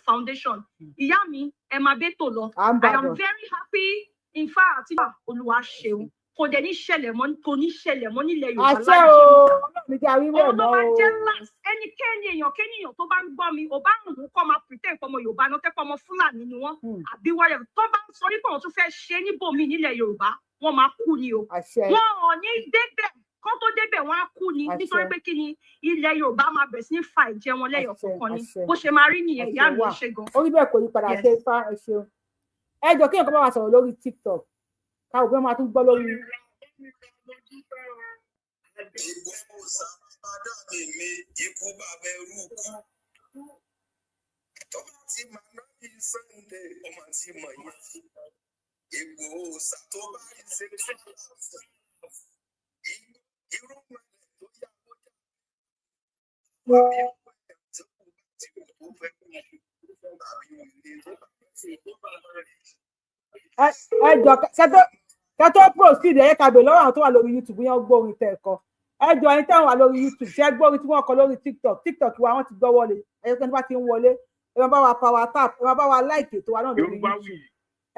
foundation. Ìyá mi, ẹ máa bẹ́ tò lọ. I am very happy. In fact, Olúwa ṣeun. Kò dẹ̀ ní ṣẹlẹ̀ mọ́, kò ní ṣẹlẹ̀ mọ́ nílẹ̀ Yorùbá. Àṣẹ o, Ọlọ́run ní jẹ́ àríwẹ̀ Òun ló mọ́ máa o. jẹ́ last. Ẹnikẹ́ni, èèyàn kéèyàn tó bá ń gbọ́ mi, ò bá ń wù kọ́ máa pretend pé ọmọ Yorùbá náà, tẹ́pọ̀ ọmọ Fúlàní ni wọ́n, àbí wọ́n tó bá ń sọ nípa òun tún fẹ́ ṣe níbòmí nílẹ̀ Yorùbá, wọ́n máa kú ni o. Wọn ò ní débẹ̀. Kán tó débẹ̀, wọ́n á kú ni. Nítorí pé kí ni, ilẹ̀ Yorùbá máa bẹ̀rẹ̀ sí ní fa ìjẹ wọn lẹ́yọ̀ kọ̀ọ̀kan ni. Bó ṣe máa rí nìyẹn, ìyá mi, ṣe gan. Orí bẹ́ẹ̀ kò yí padà. Ṣe ifá, ẹ ṣeun. Ẹ jọ, kí nǹkan bá wa sọ̀rọ̀ lórí TikTok, káwọn òbí máa tún gbọ́ lórí. Ikú bàbá ẹrú kú tó bá ti máa ná bí Sunday, ó máa ti mọ̀ yẹn. Ìgbòho ṣà tó bá rí ṣe irú mọ̀lẹ́ tó yà wọ́n jà wà bí tó kù bá ti wù tó fẹ́ kú tàbí wùlé tó bá rí. Ẹ jọ, kẹtọ proceed, ẹ yẹ ká bèèrè lọ́wọ́ àwọn tó wà lórí YouTube yẹn, gbọ́ orin tẹ́ ẹ kọ. Ẹ jọ, ẹni táwọn wà lórí YouTube, ṣe gbọ́ orin tí wọ́n kọ lórí TikTok? TikTok wa, wọ́n ti gbọ́ wọlé. Ẹ jẹ́ kí wọ́n bá ti ń wọlé, ẹ máa bá wa power tap, ẹ máa bá wa like ètò wa náà lórí YouTube.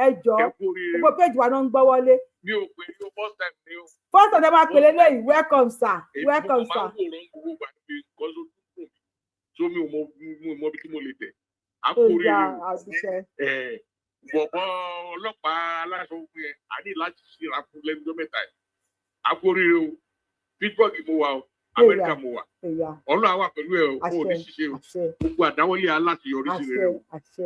Ẹ jọ, gbogbo page wa náà ń gbọ́ wọlé. Mi ò pè ní o, first time ni o. First time ẹ máa pèlè lẹ́yìn. Welcome sir, welcome sir. Èmi mo máa ń wòran gbogbo ìgbà níbi nǹkan tó dùn mí tó mi ò mọ bí tí mo lè tẹ̀. A kú oríire o. Bọ̀bọ̀ ọlọ́pàá aláṣọ fún yẹn, a ní láti ṣíra fún lẹ́nu mẹ́ta yìí. A kú oríire o. Pittsburgh mo wà o, Amẹ́ríkà mo wà. Ọlọ́run á wà pẹ̀lú ẹ o, o ò ní ṣiṣẹ́ o. Gbogbo àdáwọ́lé aláṣeyọrí sí rere o,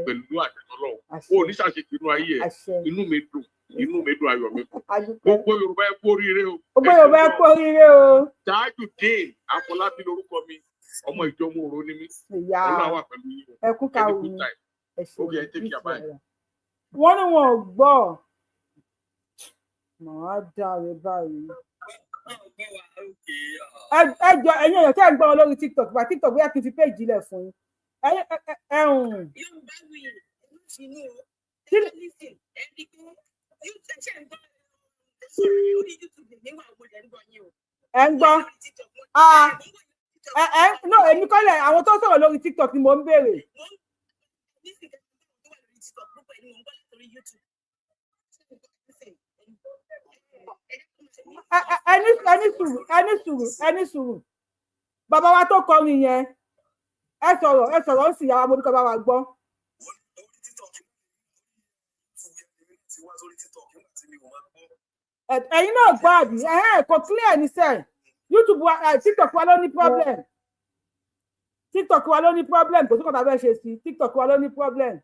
pẹ̀lú àtẹ̀tọ́lọ́ o. Ò ní ṣàṣetì inú ayé ẹ. Inú mi dùn, inú mi dùn, ayọ̀ mi kún. Gbogbo Yorùbá, ẹ kú oríire o. Gbogbo Yorùbá, ẹ kú oríire o. Tajudeen Afọlábí lorúkọ mi, ọmọ ìjọmọ òro ni mí. Ọlọ́run á wà pẹ̀lú yín o. Ẹ kú Ẹ ní good time. Okay, take care, bye. Wọ́n ní wọn ò gbọ́, màá dáre báyìí. Ẹ jọ, ẹ̀yin èèyàn tẹ́ ẹ̀ ń gbọ́ wọn lórí TikTok bá TikTok, bóyá kí n fi péjì lẹ̀ fún yín. Ẹ ẹ hùn. Yorùbá Wuyì, inú o, listen, ẹ rí pé ṣe ń gbọ́ orí YouTube níwà, mo lè ń gbọ́ yín o. Ẹ ń gbọ́ ẹ ẹ no, èmi kọ́lẹ̀, àwọn tó sọ̀rọ̀ lórí TikTok ni mò ń béèrè. Nísìnyí tó wà lórí TikTok, gbogbo ẹ̀ ni mò ń gbọ́ látòrí YouTube. Ẹ ní sùúrù, ẹ ní sùúrù, ẹ ní sùúrù. Bàbá wa tó kọrin yẹn, ẹ sọ̀rọ̀, ẹ sọ̀rọ̀, ó sì yàrá mo ní kọ́ bá wa gbọ́. Ẹ̀yin náà gbọ́ àbí? Ẹ̀hẹ́n, kò clear ní sẹ́ẹ̀. YouTube wa, TikTok wa ló ní problem. TikTok wa ló ní problem. Kò sí kọ́ta fẹ́ ṣe sí, TikTok wa ló ní problem.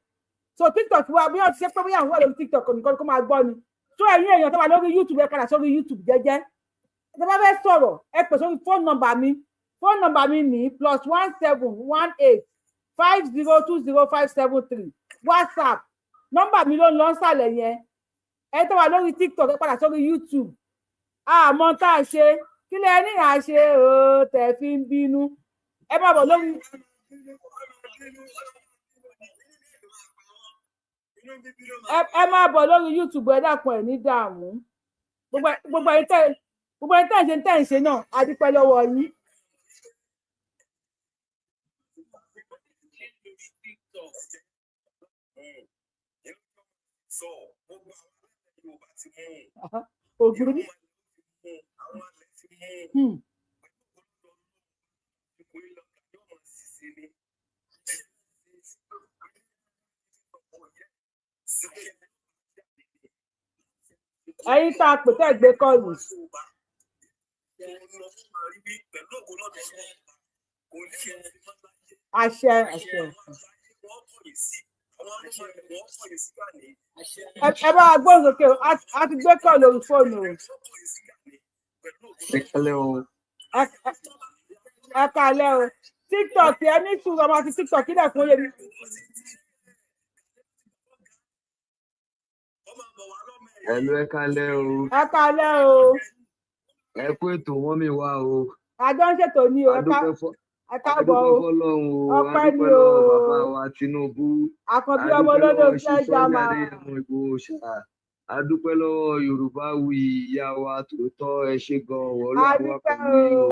So TikTok wa, bí wọ́n ti ṣe pé bóyá àwọn wà lórí TikTok nìkan kó máa gbọ́ ni. So ẹ̀yin èèyàn tó wà lórí YouTube, ẹ padà sórí YouTube jẹ́jẹ́. Ẹ bá fẹ́ sọ̀rọ̀, ẹ pè sórí phone number mi. Phone number mi ní +1 718 502 0573. WhatsApp nọ́mbà mi ló ń lọ sàlẹ̀ yẹn. Ẹ tó wà lórí TikTok, ẹ padà sórí YouTube. Àmọ́ tá a ṣe kí lẹ ní à ṣe o tẹ̀ fi ń bínú. Ẹ má bọ̀ lórí. Ẹ má bọ̀ lórí YouTube, ẹ dákun, ẹ ní dààmú. Gbogbo ẹ̀yin tẹ́ ń ṣe náà, a dúpẹ́ lọ́wọ́ yín. Ògùn ní. Ẹ̀yin tá a pè tẹ́ gbé kọ́ọ̀lù. Àṣẹ àṣẹ. Ẹ bá wa gbóhùn sókè, a ti gbé kọ́ọ̀lù lórí fóònù o. Ẹ kálẹ́ o. Ẹ kálẹ́ o. TikTok ẹ ní sùúrù, ọmọ àti TikTok kílẹ̀ fún oyè mi. Ẹ̀lú, ẹ kálẹ́ o. Ẹ kálẹ́ o. Ẹ kú ètò wọ́n mi wá o. Àjọ ń ṣètò ní o. Ẹ káàbọ̀ o. Adúpẹ́ fọ́lọ́run o. Ọpẹ́ ni Adúpẹ́ o. lọ́wọ́ bàbá wa Tinubu. Àkànbí ọmọ Adúpẹ́ olódò lọ́wọ́ fẹ́ Ṣíṣọ́lá jàmà. Adéyẹmọ Ìgbòho ṣá. Adúpẹ́ lọ́wọ́ Yorùbá wuyì ìyá wa tòótọ́, ẹ ṣé gan-an, Ọlọ́run wà Adúpẹ́ pẹ̀lú yín o. o.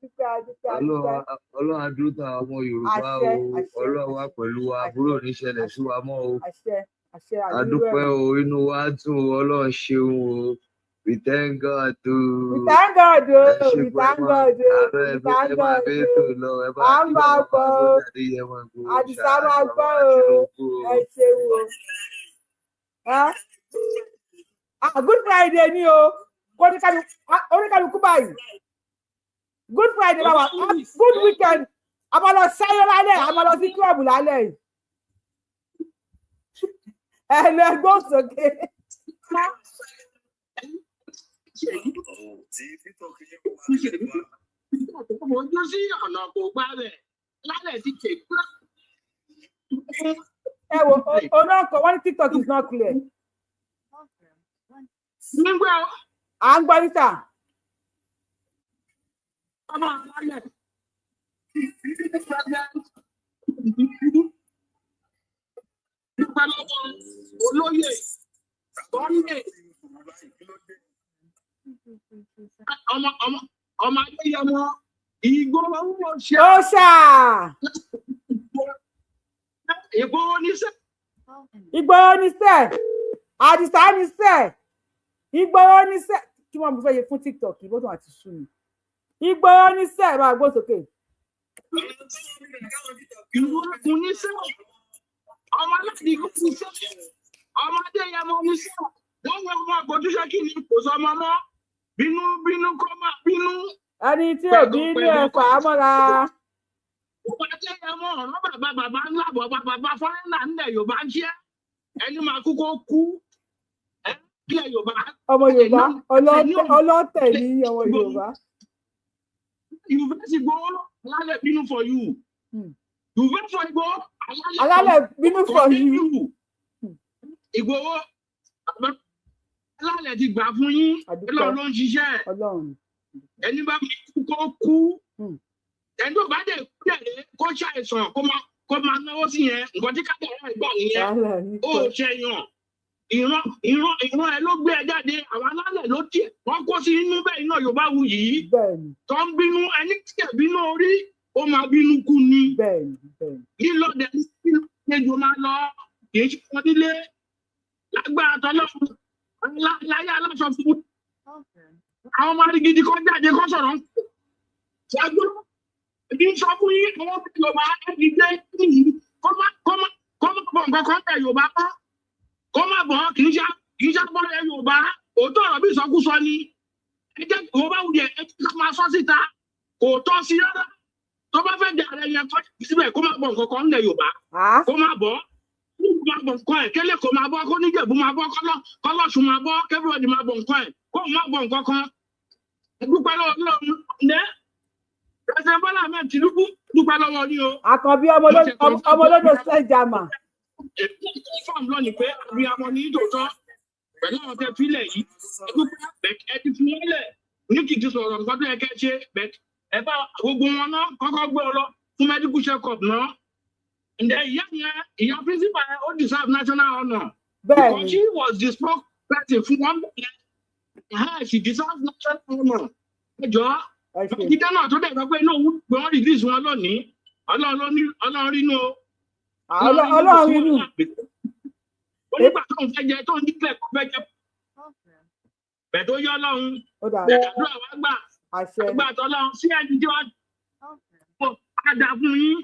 Adúpẹ́ adúpẹ́ adúpẹ́. Ọlọ́run á dúró tàwọn ọmọ Yorùbá Àṣẹ o. àṣẹ Ọlọ́run wà pẹ̀lú wa, àbúrò ní ṣẹlẹ̀ sí wa mọ́ o. Àṣẹ àṣẹ. Àdúrà Adúpẹ́ o, inú wa dùn o, Ọlọ́run ṣeun o. We thank God o. We thank God o. Ẹ ṣe We pé ẹ thank máa God o. ààrẹ We ẹ thank máa God bẹ o. ètò lọ, ẹ bá À ń kí bá bàbá wa gbọ́ o. Sunday Adéyẹmọ Ìgbòho ṣá Àdìsá àti máa bàbá gbọ́ wa o. Tinubu o. Ẹ ṣeun o. Good Friday ni o. Oníkálukú báyìí. Good Friday bá wa. Good weekend. A máa lọ ṣáyọ́ lálẹ́, a máa lọ sí club lálẹ́ yìí. Ẹ lọ ẹgbọ́n sókè. Ojú sí ọ̀nà kò gbá rẹ̀ lálẹ́ ti ṣe. Ẹ wo ọ̀nà ọkọ̀ wọ́n ní TikTok is not clear. Nígbà À ń gbọ́ níta. ọmọ alálẹ̀. Dúpẹ́ lọ́wọ́ olóyè Sunday ọmọ ọmọ ọmọ Adéyẹmọ Ìgbòho ṣe. Ó ṣà. Ìgbòho níṣẹ́. Ìgbòho níṣẹ́. Àdìsá níṣẹ́. Ìgbòho níṣẹ́. Kí wọ́n mú fẹ́ yẹ fún TikTok yìí, bó tún àti sú mi. Ìgbòho níṣẹ́ máa gbó sókè. Ìgbòho níṣẹ́. Ọmọ aládìgún níṣẹ́. Ọmọ Adéyẹmọ níṣẹ́. Wọ́n wọ ọmọ àgbọ̀dúnṣe kí ni kò sọ ọmọ mọ́. Bínú bínú kó máa bínú. Ẹni tí ò bínú ẹ̀ fà á mọ́ra. Ọmọ Adéyẹmọ ọ̀rọ̀ bàbá bàbá ńlá bàbá bàbá fọ́nrẹ́nà ńlẹ̀ Yorùbá ń ṣe. Ẹni máa kú kó kú. Ilẹ̀ Yorùbá. Ọmọ Yorùbá ọlọ́tẹ̀ ní ọmọ Yorùbá. You vex Igboho, alálẹ̀ bínú for you. You vex for Igboho, alálẹ̀ bínú for you. Igboho, alálẹ̀ ti gbà fún yín. Ọlọ́run ló ń ṣiṣẹ́. Ẹni bá kú kó kú. Ẹni tó bá dẹ̀ kú dẹ̀ lé kó ṣàìsàn kó máa náwó sí yẹn. Nǹkan tí kádàrá ẹ̀ gbà nìyẹn. Ó ṣẹyàn. Ìran ìran ìran ẹ ló gbé ẹ jáde, àwọn alálẹ̀ ló tiẹ̀ wọ́n kó sí inú bẹ́ẹ̀ iná Yorùbá wù yìí tó ń bínú, ẹni tí ẹ̀ bínú orí ó máa bínú kú ni. Lílọ dẹ̀ nílò máa lọ kì í ṣe wọn nílé lágbára tọlọ́run láyé aláṣọ fún àwọn ọmọ arigidi kan jáde kan sọ̀rọ̀ ń ṣàgbọ́n èmi ń sọ fún yín àwọn ọmọ Yorùbá ẹ dìde nìyí kó má bọ̀ nǹkan kan bẹ̀ Yorùbá mọ́. Kó má bọ̀ kì í ṣe agbọ́dọ̀ Yorùbá òótọ́ ọ̀rọ̀ bí ìsọkúsọ ni. Ẹ jẹ́ kó bá wù yẹ ẹ jẹ́ ká máa sọ síta kò tọ́ sí rárá. Tó bá fẹ́ jẹ ààrẹ yẹn kọ́ síbẹ̀ kó má bọ̀ nǹkan kan nílẹ̀ Yorùbá. Kó má bọ̀ kó má bọ̀ nǹkan ẹ̀ kélé kó má bọ̀ kó níjẹ̀bú má bọ̀ kọ́lọ́ṣù má bọ̀ kẹ́fíwọ́dì má bọ̀ nǹkan ẹ̀ kó má bọ̀ nǹkan kan. Ẹ dúpẹ́ lọ́wọ́ Ọlọ́run ǹdẹ́ President Bọ́lá Ahmed Tinubu dúpẹ́ lọ́wọ́ yín o. Àkànbí ọmọ olódò sẹ́jàmà. Èmi confirm lónìí pé abiyamọ ní tòótọ́ pẹ̀lú àwọn tẹ fílẹ̀ yìí. Ẹ ti fi wọ́n lẹ̀ ní kìkì sọ̀rọ̀ nǹkan tó yẹ kẹ́ ṣe bẹ́ẹ̀, ẹ bá gbogbo wọn náà kọ́kọ́ gbé ọ lọ fún medical check up náà. Ǹjẹ́ ìyá yẹn, ìyá principal yẹn, ó deserve national honour because she was the spokesperson fún wọn bẹ̀rẹ̀. She deserves national honour. Ẹ jọ, jíjẹ́ náà tó dẹ̀ sọ pé inú òun pé wọ́n release wọn lónìí, Ọlọ́run rínú o. Ọlọ́run rínú. Onígbà tó ń fẹ́ jẹ tó ń dípẹ̀ kó fẹ́ jẹ bẹ̀ tó yọ Ọlọ́run bẹ̀ àdúrà wá gbà gbà tọ́lọ́run sí ẹni tí wọ́n á dà fún yín.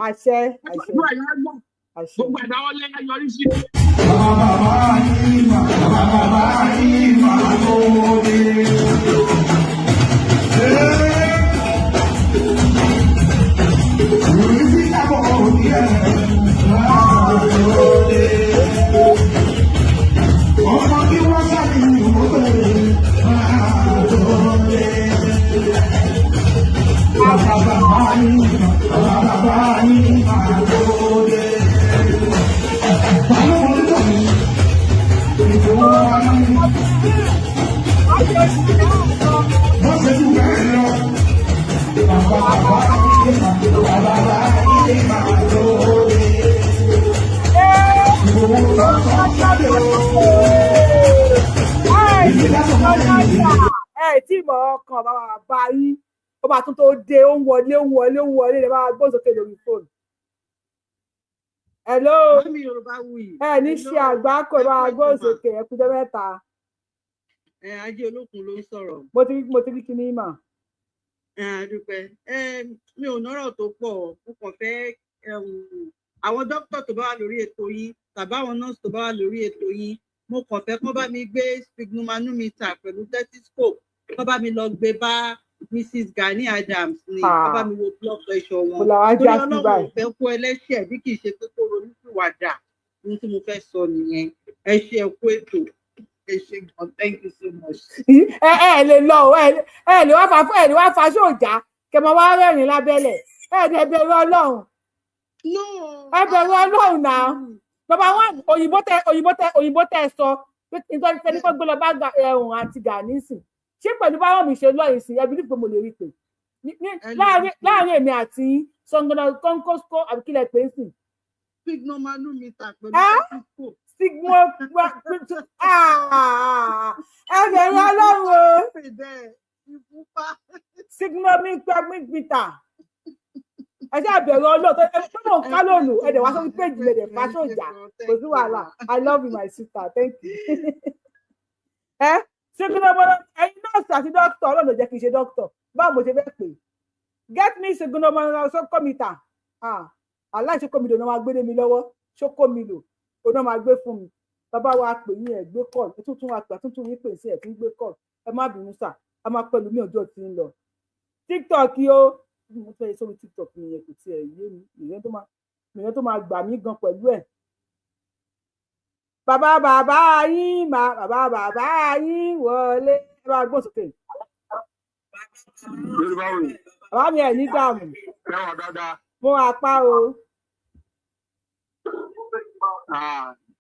Àdúrà yẹn á gbà, gbogbo àdáwọlé yọrí sí. Bàbá yìí máa tó dé. Ọmọ kí wọ́n ṣàfihàn máa tó dé. Bàbá bàbá yìí, bàbá bàbá yìí máa tó dé. Báwo ni wọ́n ní ìfowó wa ní? Wọ́n ṣe jù bẹ́ẹ̀ lọ. Bàbá bàbá yìí, bàbá bàbá yìí máa tó dé. Ìfowó tó sọ jáde o. Ẹ tí mọ̀ ọkàn bàbá bàbá yín, ó máa tún tó dé. Ó ń wọlé, ó ń wọlé, ó ń wọlé. Lè máa gbóhùn sókè lórí fóònù. Hello. Ẹ ní ṣe àgbákò, ẹ máa gbóhùn sókè. Ẹ kújọ mẹ́ta. Ẹ Ajé Olókun ló ń sọ̀rọ̀. Mo ti rí kíní mà. Ẹ àdúpẹ́. Ẹ mi ò nọ́rọ̀ tó pọ̀, mo kàn fẹ́ àwọn dókítà tó bá wà lórí ètò yín tàbí àwọn nọ́ọ̀sì tó bá wà lórí ètò yín, mo kàn fẹ́ kán bá mi gbé sphygmomanometer pẹ̀lú stethoscope, kán bá mi lọ gbé bá Mrs Gani Adams ní, kán bá mi wo blood pressure wọn. Torí Ọlọ́run ò fẹ́ kó ẹlẹ́ṣẹ̀ bí kì í ṣe pé kó ronúpìwàdà. Ohun tí mo fẹ́ sọ nìyẹn. Ẹ ṣe, ẹ kú ètò, ẹ ṣe gan, thank you so much. Ẹ lè lọ o, ẹ lè wá fa, ẹ lè wá fa sóòjà kẹ mọ wá rẹ́rìn lábẹ́lẹ̀. Ẹ dẹ̀ bẹ̀rù Ọlọ́run, ẹ bẹ̀rù Ọlọ́run náà. Bàbá wa, òyìnbó tẹ sọ nítorí tẹni kó gbé lọ bá ẹhùn àti Gani sìn, ṣé pẹ̀lú báwọn mi ṣe lọ́yìn sí ẹbí nípò mo lè rí pé láàrin èmi àti sọngọnà kọ́ńkọ́sọ́ àbí kílẹ̀ pé ń sìn. Sphygmomanometer pẹ̀lú stethoscope. Sigmo ẹ bẹ̀rù Ọlọ́run o. Sigmometer, ẹ ṣáà bẹ̀rù Ọlọ́run tó ẹ tó mọ̀ ká lónìí. Ẹ dẹ̀ wá sórí péjì, ẹ dẹ̀ fàṣọjà, kò sí wàhálà. I love you, my sister, thank you. Ẹ signomono, ẹ̀yin nọ́ọ̀sì àti dókítà, Ọlọ́run ló jẹ́ kí n ṣe dókítà. Báwo mo ṣe fẹ́ pè? Get me signomonosocometer. Aláìṣokòmìlò náà máa gbé lé mi lọ́wọ́, ṣókòmìlò ó náà máa gbé fún mi. Bàbá wa pè yín, ẹ gbé call. Ẹ tuntun wa pè, àtúntún yín pè sí, ẹ tún gbé call. Ẹ má bínú sà, a máa pẹ̀lú mi, ọjọ́ tí ń lọ. TikTok yìí ó, mo fẹ́ sórí TikTok nìyẹn, kò tiẹ̀ yé mi. Ìyẹn tó máa gbà mí gan pẹ̀lú ẹ̀. Bàbá bàbá yín máa, bàbá bàbá yín wọlé, ẹ bá gbọ́n sókè. Yorùbá wò. Bàbá mi, ẹ̀ ní dààmú. Ẹwà dáadáa. Mo wà pa o.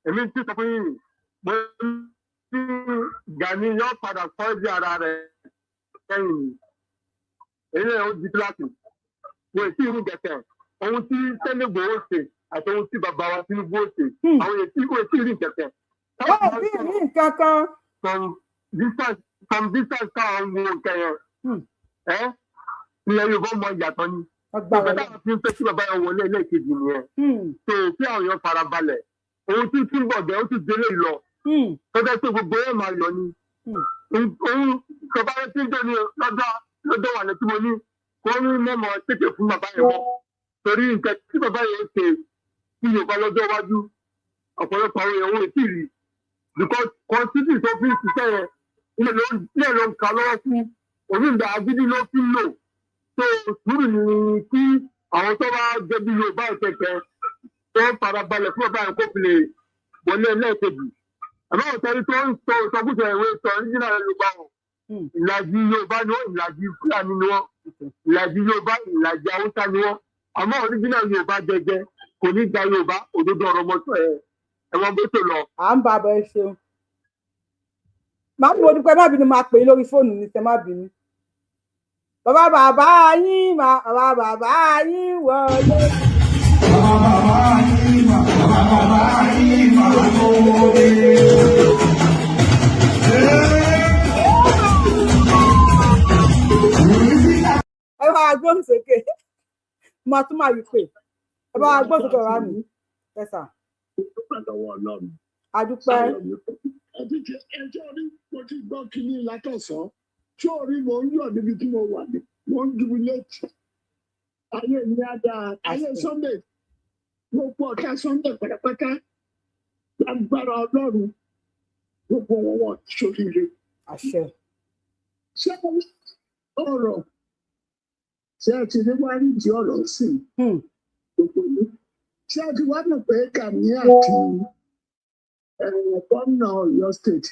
Èmi ti sọ fún yín, mo ní Gani yóò padà tọ́jú ara rẹ̀ kẹ́yìn. Èyí náà ó di kíláàsì. Wọ́n èsì irú gẹ̀tẹ̀. Ohun tí Sunday Igboho ṣe àti ohun tí bàbá wa Tinubu ó ṣe. Àwọn èsì wọ́n èsì irú gẹ̀tẹ̀. Wọ́n ò tí ì rí nǹkan kan. From distance káwọn wo nǹkan yẹn. Ẹ́ ilẹ̀ Yorùbá mọ ìyàtọ̀ ni. Ìgbà táwọn fi ń fẹ́ kí bàbá yẹn wọlé ẹlẹ́ẹ̀kejì nìyẹn. Tó kí àwọn èèyàn fara balẹ̀. Ohun tí tí ń bọ̀ gẹ́, ó ti délé lọ. Tọ́jà pé gbogbo ẹ̀ máa lọ ni. Ohun bàbá yẹn ti ń dé ní lọ́jọ́ lọ́jọ́ wà létí mo ní kó ní mọ́mọ́ tètè fún bàbá yẹn mọ́. Torí nǹkan tí bàbá yẹn ṣe fún Yorùbá lọ́jọ́ iwájú, ọ̀pọ̀lọpọ̀ àwọn èèyàn wọn ò tí ì rí. Because constitution tó fi ń ṣiṣẹ́ yẹn, ilé ló ń ka lọ́wọ́ fún onígbà agídí ló fi ń lò tó. Sùúrù ni kí àwọn tó bá jẹ́ bí Yorùbá ìkẹkẹ tó ń farabalẹ̀ fún bàbá yẹn kó fi lè wọlé ẹlẹ́ẹ̀kejì. Àmọ́ òtẹ́rí tó ń sọ ìsọkúsọ ìwé sọ nígbà Yorùbá wọn, ìlàjì Yorùbá ni wọ́n, ìlàjì Fúlàní ni wọ́n, ìlàjì Yorùbá, ìlàjì Haúsá ni wọ́n. Àmọ́ original Yorùbá jẹjẹ kò ní gba Yorùbá. Òdodo ọ̀rọ̀ mọ́tò ẹ̀. Ẹ mọ bó tó lọ. À ń bá a bọ, ẹ ṣeun. Màá mi, mo dúpẹ́, má bínú, máa pè é lórí fóònù ní tẹ, má bínú. Bàbá bàbá yín, bàbá bàbá yín wọlé. Bàbá yín, bàbá bàbá yín, bàbá tó wọlé. Ẹ bá wa gbóhùn sókè, máa tún máa yí pé ẹ bá wa gbóhùn sókè, ọ̀rá mi ẹ sà. Lọ́wọ́ Ọlọ́run. Adúpẹ́. Ẹjọ́ rí, mo ti gbọ́ kínní látọ̀sán tí ò rí, mo ń yọ̀ níbi tí mo wà ní, mo ń jubilate. Ayé mi á dáa, ayé Sunday, gbogbo ọ̀tá Sunday pátápátá, lágbára Ọlọ́run, gbogbo wọn wọ̀ sóríire. Àṣẹ. Ṣé ọ̀rọ̀ ṣé ẹ ti ní wá rí ìdí ọ̀rọ̀ sí gbogbo yìí? Ṣé ẹ ti wá mọ̀ pé Gani àti gómìnà Ọ̀yọ́ State,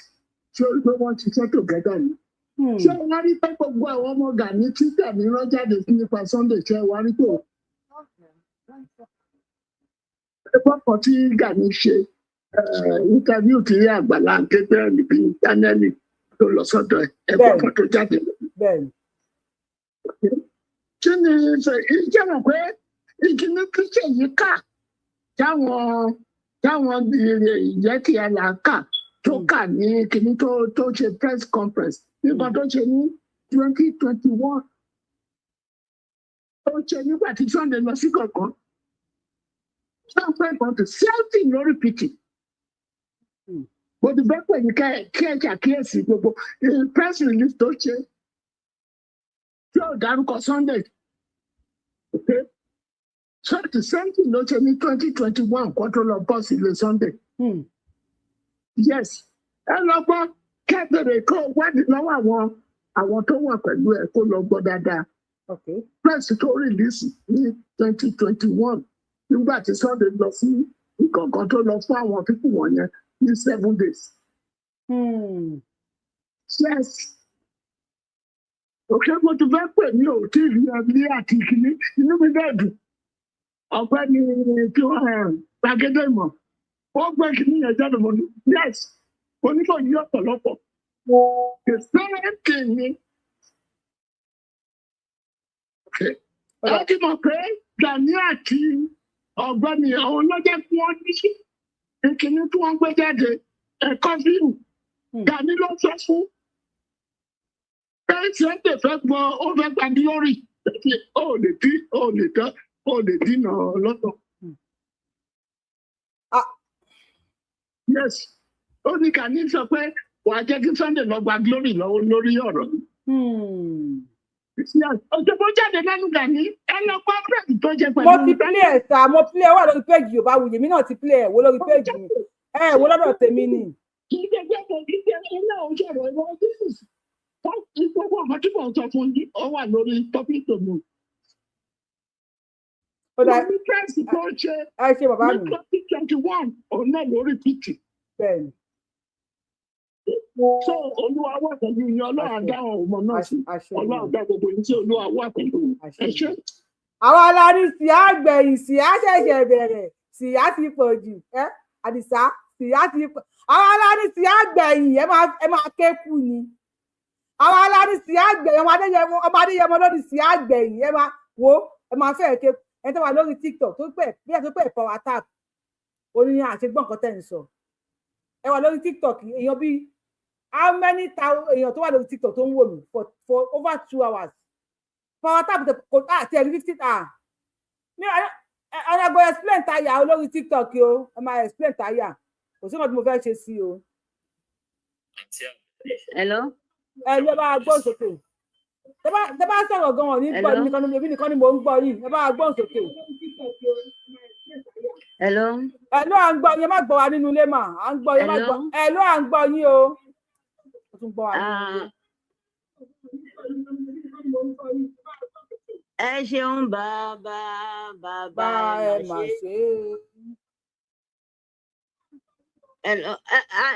ṣé o rí pé wọ́n ti ṣe together ni? Ṣé wọ́n rí pé gbogbo àwọn ọmọ Gani tí Gani rán jáde nípa Sunday, ṣé wọ́n rí pé ẹgbẹ́ kan tí Gani ṣe interview tí Àgbàlá Gabriel níbi Daniel tó lọ sọ́dọ̀ ẹ̀, ẹgbẹ́ kan tó jáde? Kí ni ìjẹ́ mọ̀ pé ìkíní kíṣẹ̀ yìí kà táwọn ìjẹ́ kí ẹ là kà tó kà ní kíní tó ṣe press conference nígbà tó ṣe ní 2021, tó ṣe nígbà tí Sunday lọ sí kọ̀ọ̀kan sáfẹ́ kan tó selfie lórí pìtì. Mo ti bẹ́ pẹ̀lú kí ẹ ṣàkíyèsí gbogbo press release tó ṣe tí ò dárúkọ Sunday. Okay, so the same thing ló ṣe ní 2021 kó tó lọ bọ́ sí ilé Sunday. Yes, ẹ lọ gbọ́ kẹ́bẹ̀rẹ̀, kó wádìí lọ́wọ́ àwọn tó wà pẹ̀lú ẹ, kó lọ gbọ́ dáadáa. Press tó release ní 2021 nígbà tí Sunday lọ sí ìkọ̀ọ̀kan tó lọ fún àwọn people wọ̀nyẹn ní 7 days. Yes, òkè, mo ti fẹ́ pè ní òtí ìlú ẹbí àti ìkíní, inú mi bẹ́ẹ̀ dùn. Ọ̀gbẹ́ni tí wọ́n gbàgede ìmọ̀, ó gbé kìíní yẹn jáde. Mo ní yes, mo ní kò yí ọ̀pọ̀lọpọ̀, the same thing ni. Ẹ ti mọ̀ pé Gani àti ọ̀gbẹ́ni àwọn ọlọ́jẹ́ kí wọ́n ní ìkíní tí wọ́n gbé jáde ẹ̀kọ́ fíìmù, Gani ló sọ fún pé Sunday fẹ́ gbọ́, ó fẹ́ gba glory, ó lè dí, ó lè dán, ó lè dínà lọ́tọ̀. Yes, ó ní Gani sọ pé wàá jẹ́ kí Sunday lọ gba glory lọ́wọ́ lórí ọ̀rọ̀ yìí. Ọjọ́ bó jáde lẹ́nu Gani, ẹ lọ gbọ́ bẹ́ẹ̀ tó jẹ pẹ̀lú. Mo ti play ẹ̀ sá, mo play ẹ̀ wà lórí péjì Yorùbá Wuyì mi náà, ti play ẹ̀ wo lórí péjì mi, ẹ̀ wo lọ́dọ̀ tèmi ni. Kì í ṣe pé mo kì í ṣe ilé òun sọ̀rọ̀ ẹ̀rọ this is gbogbo nǹkan tí mò ń sọ fún yín, ó wà lórí public domain. Ní press tó ṣe Ẹ ṣe bàbá ní mi. 2021, òun náà lórí títì. Bẹ́ẹ̀ni. So Olúwa wà pẹ̀lú yín, Ọlọ́run dá ọmọ náà sí, Ọlọ́run dá gbogbo yín sí, Olúwa wà pẹ̀lú yín. Ẹ ṣé. Àwa la ní síá gbẹ̀yìn, síá ṣẹ̀ṣẹ̀ bẹ̀rẹ̀, síá ti pọ̀ jù ẹ́ Àdìsá, síá ti pọ̀. Àwa la ní síá gbẹ̀yìn, ẹ máa ké kú ni. Àwa la ní síá gbẹ̀yìn, ọmọ Adéyẹmọ, ọmọ Adéyẹmọ ló ní síá gbẹ̀yìn. Ẹ máa wo, ẹ máa fẹ́ ké. Ẹ tó wà lórí TikTok tó pẹ̀ bí ẹ tó pẹ̀ power tap oníyàn àṣegbọ́n nǹkan tẹ̀ ń sọ. Ẹ wà lórí TikTok, èèyàn bíi how many thousand èèyàn tó wà lórí TikTok tó ń wò mí for over 2 hours, power tap kò àti ẹ̀rí 50. Ah, mi ẹ go explain tire lórí TikTok o, ẹ máa explain tire, kò sí nǹkan tí mo fẹ́ ṣe sí o. Hello. Ẹ ló bá gbóhùn sókè. Tẹ bá sọ̀rọ̀ gan-an ní gbọ́. Hello? Nìkan ni, èmi nìkan ni mò ń gbọ́ yìí, ẹ bá gbóhùn sókè. Hello. Ẹ ló à ń gbọ́ yín, ẹ má gbọ́ wa nínú ilé mà, à ń gbọ́ yín, ẹ má Hello? gbọ́. Ẹ ló à ń gbọ́ yín o, ó tún gbọ́ wa nínú ilé. Ẹ ṣeun bàbá bàbá. Bá ẹ ẹ mà mà ṣe. ṣe é. Hello,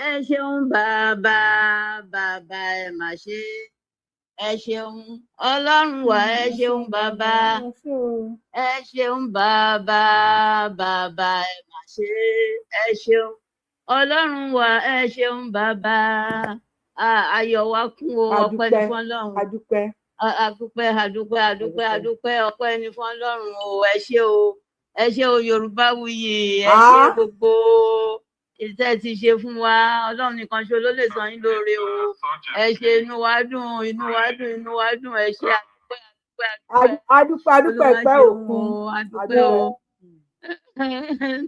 ẹ ṣeun bàbá bàbá, ẹ mà ṣe, ẹ ṣeun Ọlọ́run wa, ẹ ṣeun bàbá, ẹ ṣeun bàbá bàbá, ẹ mà ṣe, ẹ ṣeun. Ọlọ́run wa, ẹ ṣeun bàbá. Ayọ̀ wa kún o, ọpẹ́ ní fún Ọlọ́run. Adúpẹ́. Adúpẹ́, adúpẹ́, adúpẹ́, adúpẹ́, ọpẹ́ ní fún Ọlọ́run o. Ẹ ṣé o, ẹ ṣé o Yorùbáwùyí, ẹ ṣé gbogbo iṣẹ́ ti ṣe fún wa. Ọlọ́run nìkan ṣo ló lè san yín lóore o. Ẹ ṣé, inú wa dùn, inú wa dùn, inú wa dùn. Ẹ ṣé, adúpẹ́, adúpẹ́, adúpẹ́, adúpẹ́ pẹ́ òkun, adúpẹ́ o.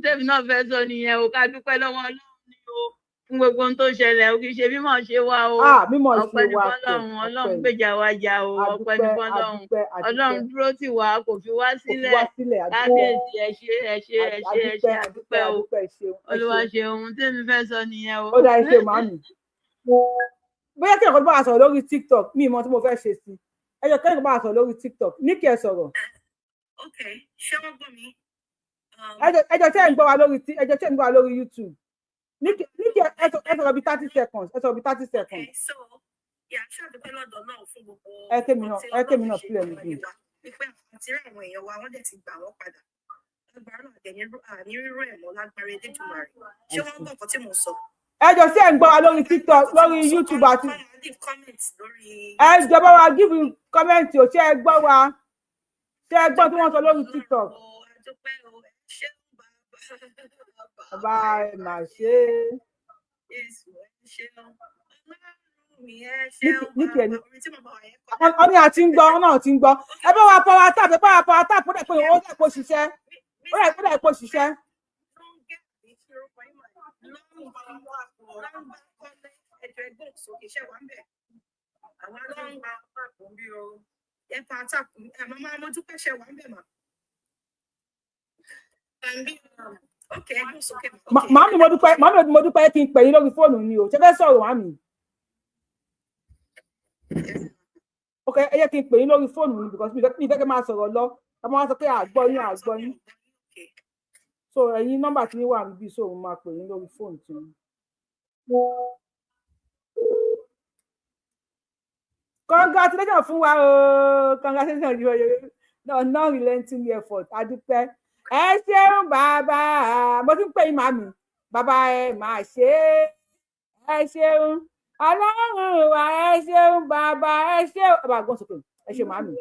Tèmi náà fẹ́ sọ nìyẹn o, ká dúpẹ́ lọ́wọ́ Ọlọ́run ni o fún gbogbo ohun tó ṣẹlẹ̀ o. Kì í ṣe mímọ̀ ṣe wá o, ọpẹ́ ní fọ́lọ́run. Ọlọ́run gbèjà wa jà o, ọpẹ́ ní fọ́lọ́run. Ọlọ́run dúró tì wá, kò fi wá sílẹ̀. Kábíyèsí, ẹ ṣé, ẹ ṣé, ẹ ṣé, ẹ ṣé, adúpẹ́ o. Olúwa ṣe ohun tèmi fẹ́ sọ nìyẹn o. Ó dá iṣẹ́ màmí. Bóyá kí ẹ̀kọ́ bá wa sọ̀rọ̀ lórí TikTok, mi ìmọ̀ tí mo fẹ́ ṣe sí ẹ jọ, kẹ́kọ̀ọ́ bá wa sọ̀rọ̀ lórí TikTok ní kí ẹ sọ̀rọ̀. Ok, ṣé wọ́n gbọ́ mi? Ẹ jọ, ṣé ẹ ń gbọ́ wa lórí, ẹ jọ, ṣé ẹ ń gbọ́ wa lórí YouTube? Ní kí ẹ sọ̀rọ̀ bíi 30 seconds, ẹ sọ̀rọ̀ bíi 30 seconds. So yeah, ṣáà dúpẹ́ lọ́dọ̀ náà fún gbogbo Ẹ kémi náà, ẹ kémi náà pílẹ̀ mi bí. Wípé àti rí àwọn èèyàn wa, wọ́n dẹ̀ ti gbà wọ́n padà. Lágbára náà dẹ̀ ní àní rírú ẹ̀ mọ́ lágbára Elédùmarè. Ṣé wọ́n gbọ́ nǹkan tí mò ń sọ? Ẹ jọ, ṣé ẹ ń gbọ́ wa lórí TikTok, lórí YouTube àti Leave comment lórí. Ẹ jọ, bá wa give comment o. Ṣé ẹ gbọ́ wa? Ṣé ẹ gbọ́ tí wọ́n sọ lórí TikTok? Bàbá ẹ mà ṣe ní kí ẹni ọ ní àti ń gbọ́, ọ náà ti ń gbọ́. Ẹ bá wa power tap, ẹ bá wa power tap. Ó dẹ̀ pé ó dẹ̀ kó ṣiṣẹ́, ó dẹ̀ kó ṣiṣẹ́. Ẹjọ ẹgbọn sókè, ṣe wà ń bẹ? Àwọn ló ń gba ẹ pa tap ẹ. Màmá mo dúpẹ́, ṣe wà ń bẹ mà? Ok, ẹgbọn sókè. Màámi mo dúpẹ́, màámi mo dúpẹ́, kí n pè yín lórí fóònù ni o. Ṣe fẹ́ sọ̀rọ̀, màámi? Ok, ẹ jẹ́ kí n pè yín lórí fóònù ni, because mi fẹ́ kẹ́ máa sọ̀rọ̀ lọ, ẹ máa sọ pé àgbọ̀ yín, àgbọ̀ yín. So ẹ̀yin nọ́mbà tí yín wà níbí, so mo máa pè yín lórí fóònù tí yín. Congratulations fún wa o, congratulations you no non-relenting effort. Adúpẹ́, ẹ ṣeun bàbá. Mo ti ń pè yín, màmí. Bàbá ẹ máa ṣe é, ẹ ṣeun Ọlọ́run wa, ẹ ṣeun bàbá, ẹ ṣeun bàbá. Gbọ́n sókè, ẹ ṣe màmí.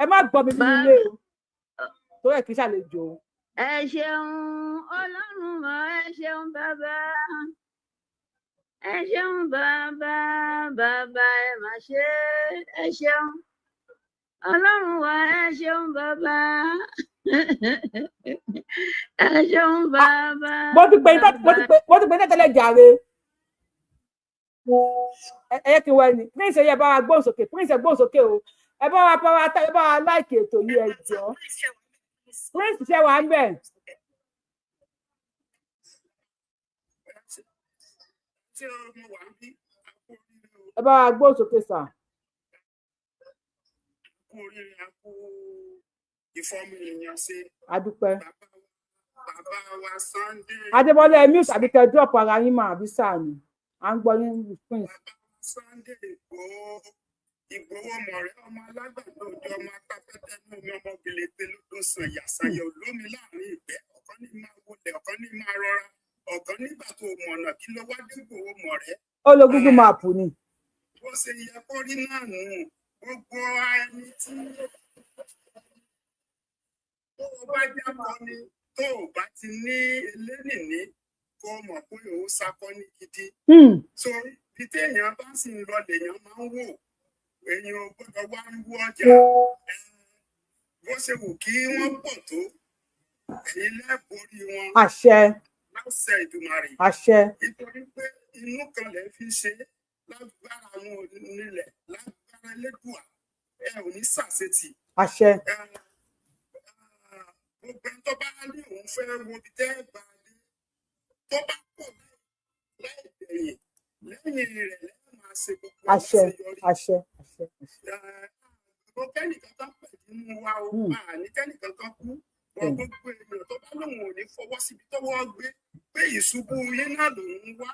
Ẹ má gbọ́ mi nínú ilé o, torí ẹ kì í ṣàlejò o. Ẹ ṣeun Ọlọ́run wa, ẹ ṣeun bàbá, ẹ ṣeun bàbá, bàbá ẹ má ṣe, ẹ ṣeun Ọlọ́run wa, ẹ ṣeun bàbá, ẹ ṣeun bàbá. Mo ti pè ní tẹ́lẹ̀ jàre. Ẹ yẹ kí n wọ ẹni prince, ẹ yẹ bá wa gbóhùn sókè. Prince, ẹ gbóhùn sókè o. Ẹ bá wa power tap, ẹ bá wa like ètò yìí, ẹ jọ. Prince, ṣe wà ń bẹ̀? Ṣé mo wà ń bí? Ẹ bá wa gbóhùn sókè sà. Kú oríire, a kú ìfọ́mù èèyàn ṣe. Adúpẹ́. Bàbá wa Sunday. Adébọ́lá, ẹ mute àbí kẹ́ drop ara yín mà, àbí sáà ni à ń gbọ́ yín, prince. Sunday Ìgbòho, Ìgbòho mọ̀rẹ́, ọmọ alágbàdo òde, ọmọ atápẹ́tẹ́ ní omi, ọmọ gèlètè lódò sàn yàsàyà olómi láàrin ìgbẹ́. Ọ̀kan ní máa wọlé, ọ̀kan ní máa rọra, ọ̀kan nígbà tó mọ̀nà kí ló wá dé, Ìgbòho mọ̀rẹ́. Ó lo Google Map ni. Bó ṣe yẹ kó rí náà nù. Gbogbo ẹni tí tó o bá jákọ ni, tó o bá ti ní elénìní, kó o mọ̀ pé òun sakọ ní gidi. So ibi téèyàn bá sì ń lọ lèèyàn máa ń wò. Èèyàn ò gbọ́dọ̀ wá wíwú ọjà. Bó ṣe wù kí wọ́n pọ̀ tó, ẹ̀yin lẹ́ẹ̀borí wọn. Àṣẹ. Láṣẹ Ìdùmarè. Àṣẹ. Nítorí pé inú kan lè fi ṣe é, lágbára àwọn onílẹ̀, lágbára Elédùà, ẹ ò ní ṣàṣetì. Àṣẹ. Gbogbo ẹni tó bá ní òun fẹ́ wo ibi tẹ́ ẹ bá dé, tó bá pọ̀ láì dẹ̀yìn lẹ́yìn rẹ̀ lẹ́yìn máa ṣe gbogbo Àṣẹ. àṣeyọrí. Àṣẹ, àṣẹ, àṣẹ. Mo kẹ́nìkan kan pẹ̀lú inú wa o, àní kẹ́nìkan kan kú wọn. Gbogbo èèyàn tó bá lóun ò ní fọwọ́ síbi tọ́wọ́ gbé pé ìṣubú yín náà lòun wá,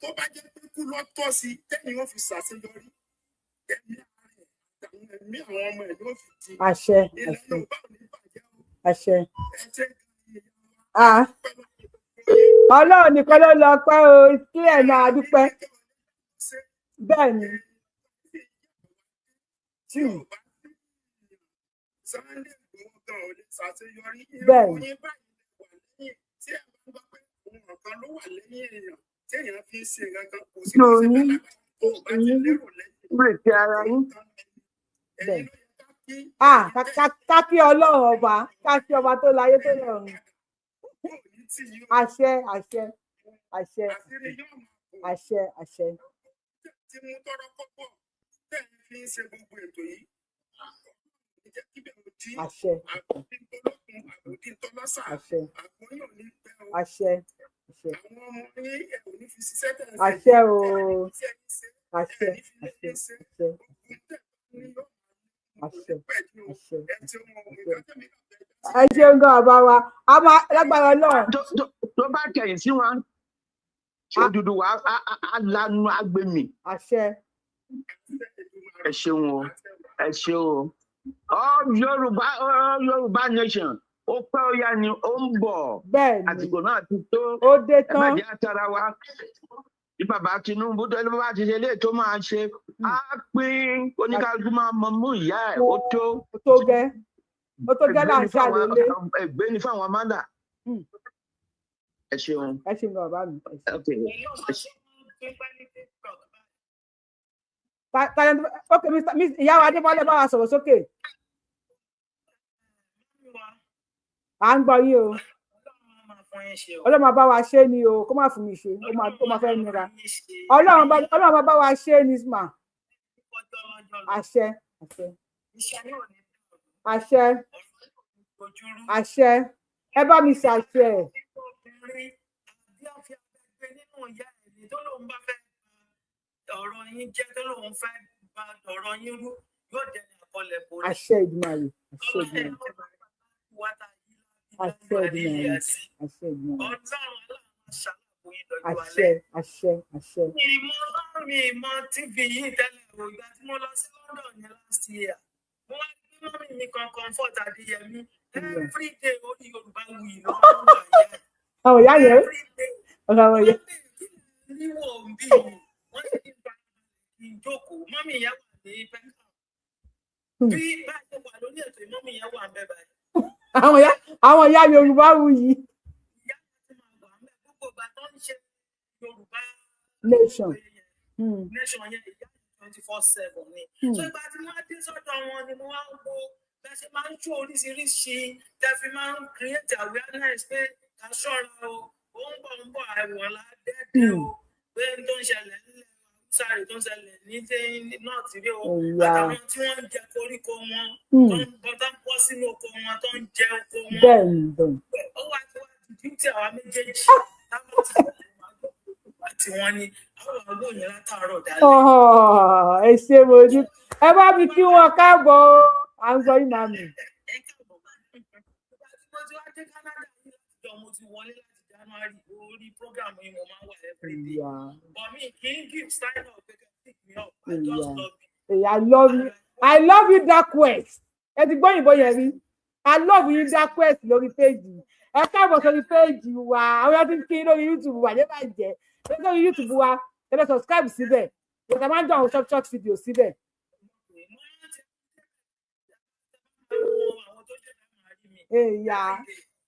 tó bá jẹ́ pé kú lọ tọ́ sí tẹ́yìn ó fi ṣàṣeyọrí, ẹ̀mí ara ẹ̀ àtàwọn ẹ̀mí àwọn ọmọ ẹ̀ ló fi di. Àṣẹ. Ilẹ̀ Àṣẹ. Yorùbá ò ní bàjẹ́ o. Àṣẹ. Ẹ ṣe. Ah. Ọlọ́run nìkan ló lọ pẹ́ o, kílẹ̀ náà dúpẹ́. Bẹ́ẹ̀ ni. Bẹ́ẹ̀ ni. Bírèkì ara yín. Bẹ́ẹ̀. Ah, ká kí Ọlọ́run ọba, ká kí ọba tó láyé tó lọ́run. Àṣẹ, àṣẹ, àṣẹ, àṣẹ, àṣẹ. Àṣẹ. Àṣẹ. Àṣẹ. Àṣẹ. Àṣẹ o. Àṣẹ. Àṣẹ. Àṣẹ. Àṣẹ. Àṣẹ. Ẹ ṣeun gan bàbá wa, a máa lágbára Ọlọ́run. Tó bá kẹ̀yìn sí wọn, Odùduwà á lanu agbèmí. Àṣẹ. Ẹ ṣeun o, ẹ ṣeun o. All Yorùbá, all Yorùbá nation, ó pẹ́ ó yá ni ó ń bọ̀. Bẹ́ẹ̀ni. Àsìkò náà ti tó. Ó dé Ẹ má tán. jẹ́ àtàrà wa. Bí bàbá Tinubu tó bá ti ṣe léè tó máa ṣe, á pín oníkálukú máa mọ mú ìyá ẹ̀ ó tó. Ó tó gẹ́. Ó tó gẹ́ là ń ṣàlélé. Ègbé ni fáwọn amádà. Ẹ ṣeun. Ẹ ṣeun gan bàbá mi. Okay. Ok, Mr. Miss ìyá wa Adébọ́lá, bá wa sọ̀rọ̀ sókè. À ń gbọ́ yín o. Ọlọ́run máa bá wa ṣe ni o, kó má fún mi ṣe, ó máa fẹ́ nira. Ọlọ́run máa bá wa ṣe ni mà. Àṣẹ, àṣẹ. Àṣẹ. Àṣẹ. Ẹ bá mi ṣàṣẹ. Ọ̀rọ̀ yín jẹ́ tó lóun fẹ́ ba ọ̀rọ̀ yín rú, yóò dẹni àkọlẹ̀ borí. Àṣẹ Èdùmàrè. Àṣẹ Èdùmàrè. Àṣẹ Èdùmàrè. Àṣẹ Èdùmàrè. Àṣẹ, àṣẹ, àṣẹ. Mi mọ TV yìí tẹ́lẹ̀ o. Ìgbà tí mo lọ sí London ní last year, mo wá gbé mọ́mì mi kan, Comfort Adéyẹmí, every day orí Yorùbá Wuyì ló máa ń wà yá. Àwọn ìyá yẹn. Àwọn ìyá. Níwò ń bí mi, wọ́n sì ń gba ìjókòó. Mọ́mì yẹn wà ní Peckham. Bí bá a ṣe wà lórí ètò, mọ́mì yẹn wà ń bẹ̀ báyìí. Àwọn ìyá Yorùbá Wuyì. Gbogbo ìgbà tó ń ṣe Yorùbá Nation. Nation yẹn, ìyá 24/7 ni. So ìgbà tí wọ́n dé sọ́dọ̀ wọn ni mo wá ń wo bẹ́ẹ̀ ṣe máa ń ṣó oríṣiríṣi, tẹ́ fi máa ń create awareness pé ká ṣọ́ra o, ó ń bọ̀ ń bọ̀, àìwọ̀n ládẹ́dẹ́ o, pé n tó ń ṣẹlẹ̀ nílẹ̀ Haúsá rè, tó ń ṣẹlẹ̀ ní North rí o, àtàwọn tí wọ́n ń jẹ koríko wọn, tó ń bọ́, tó ń bọ́ sínú oko wọn, tó ń jẹ oko wọn. Bẹ́ẹ̀ni, bẹ́ẹ̀ni. Ó wá ti wá di duty àwa méjèèjì táwọn ti àti wọn ni àwọn olóyìn látàárọ̀ dálẹ́. Ẹ ṣé, mo ní ẹ bá mi kí wọn káàbọ̀ o, à ń sọ yín màmí. Mo ti wá dé Canada yìí láti jọ mo ti wọlé láti January, orí program yìí mo máa ń wà everyday. But mi kì í give sign up pé pick me up. I just love you. I love you. I love you, Dark West. Ẹ ti gbọ́ òyìnbó yẹn rí. I love you, Dark West, lórí péjì. Ẹ káàbọ̀ sórí péjì wa. Àwọn yẹn ti ń kí lórí YouTube wa, yẹn bá jẹ́. Lórí YouTube wa, ẹ lọ subscribe síbẹ̀. Ìgbà máa ń dán àwọn short short video síbẹ̀. Ìyá,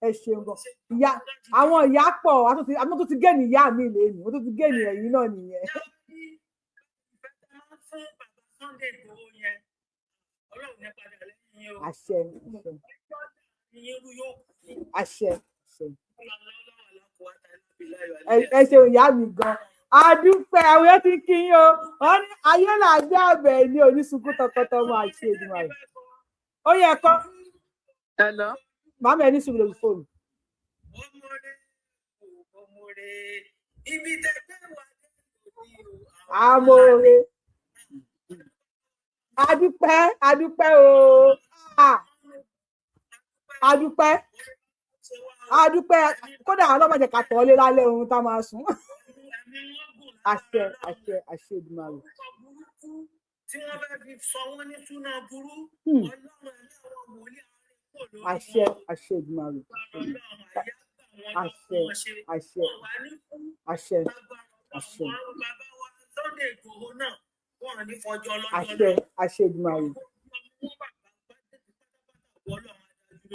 ẹ ṣeun gan. Ìyá, àwọn ìyá pọ̀, àwọn tó ti gé ní ìyá mi lè ní, wọ́n tó ti gé ní ẹ̀yìn náà nìyẹn. Àṣẹ, àṣẹ, àṣẹ, àṣẹ. Ẹ ṣeun ìyá mi gan. Àdúpẹ́, àwọn yẹn ti ń kí yín o. Wọ́n ní ayé là ń gbé àbẹ̀ ní onísunkún tọkọtọmọ àti Èdùmàrè. Ó yẹ kọ́. Màmá ẹ ní sùúrù lórí fóònù. Amóore. Adúpẹ́, adúpẹ́ o. Adúpẹ́. Adúpẹ́. Kódà ọlọ́mọdé ká tọ́ lé lálẹ́ ohun tá a máa sùn. Àṣẹ, àṣẹ, àṣẹ Èdùmàrè. Tí wọ́n fẹ́ fi sọ wọ́n ní súná burú, Ọlọ́run ẹ̀mí àwọn wòlíì àárẹ̀ kò lórí. Àṣẹ, àṣẹ Èdùmàrè. Àṣẹ, àṣẹ, àṣẹ, àṣẹ. Sunday Igboho náà wọn ò ní fọjọ́ ọlọ́jọ́. Àṣẹ, àṣẹ Èdùmàrè.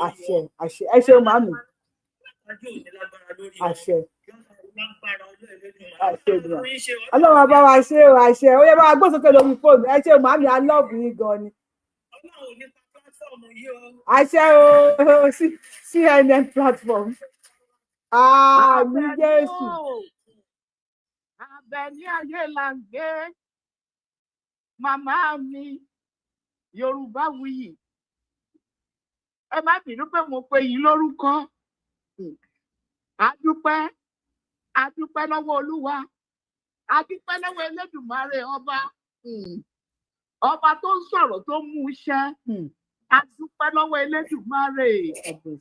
Àṣẹ, àṣẹ. Ẹ ṣeun màmí. Àṣẹ, àṣẹ Èdùmàrè. Ọlọ́run bá wa ṣe o, àṣẹ. Ó yẹ bá wa gbósókè lórí fóònù. Ẹ ṣeun màmí, I love yín gan ni. Àṣẹ o, CNN platform. Àmín Jésù. Àbẹ̀ní ayé là ń gbé. Màmá mi, Yorùbá wuyì. Ẹ má bínú pé mo pe yín lórúkọ. A dúpẹ́, a dúpẹ́ lọ́wọ́ Olúwa, a dúpẹ́ lọ́wọ́ Elédùmarè ọba, ọba tó ń sọ̀rọ̀ tó mú iṣẹ́. A dúpẹ́ lọ́wọ́ Elédùmarè.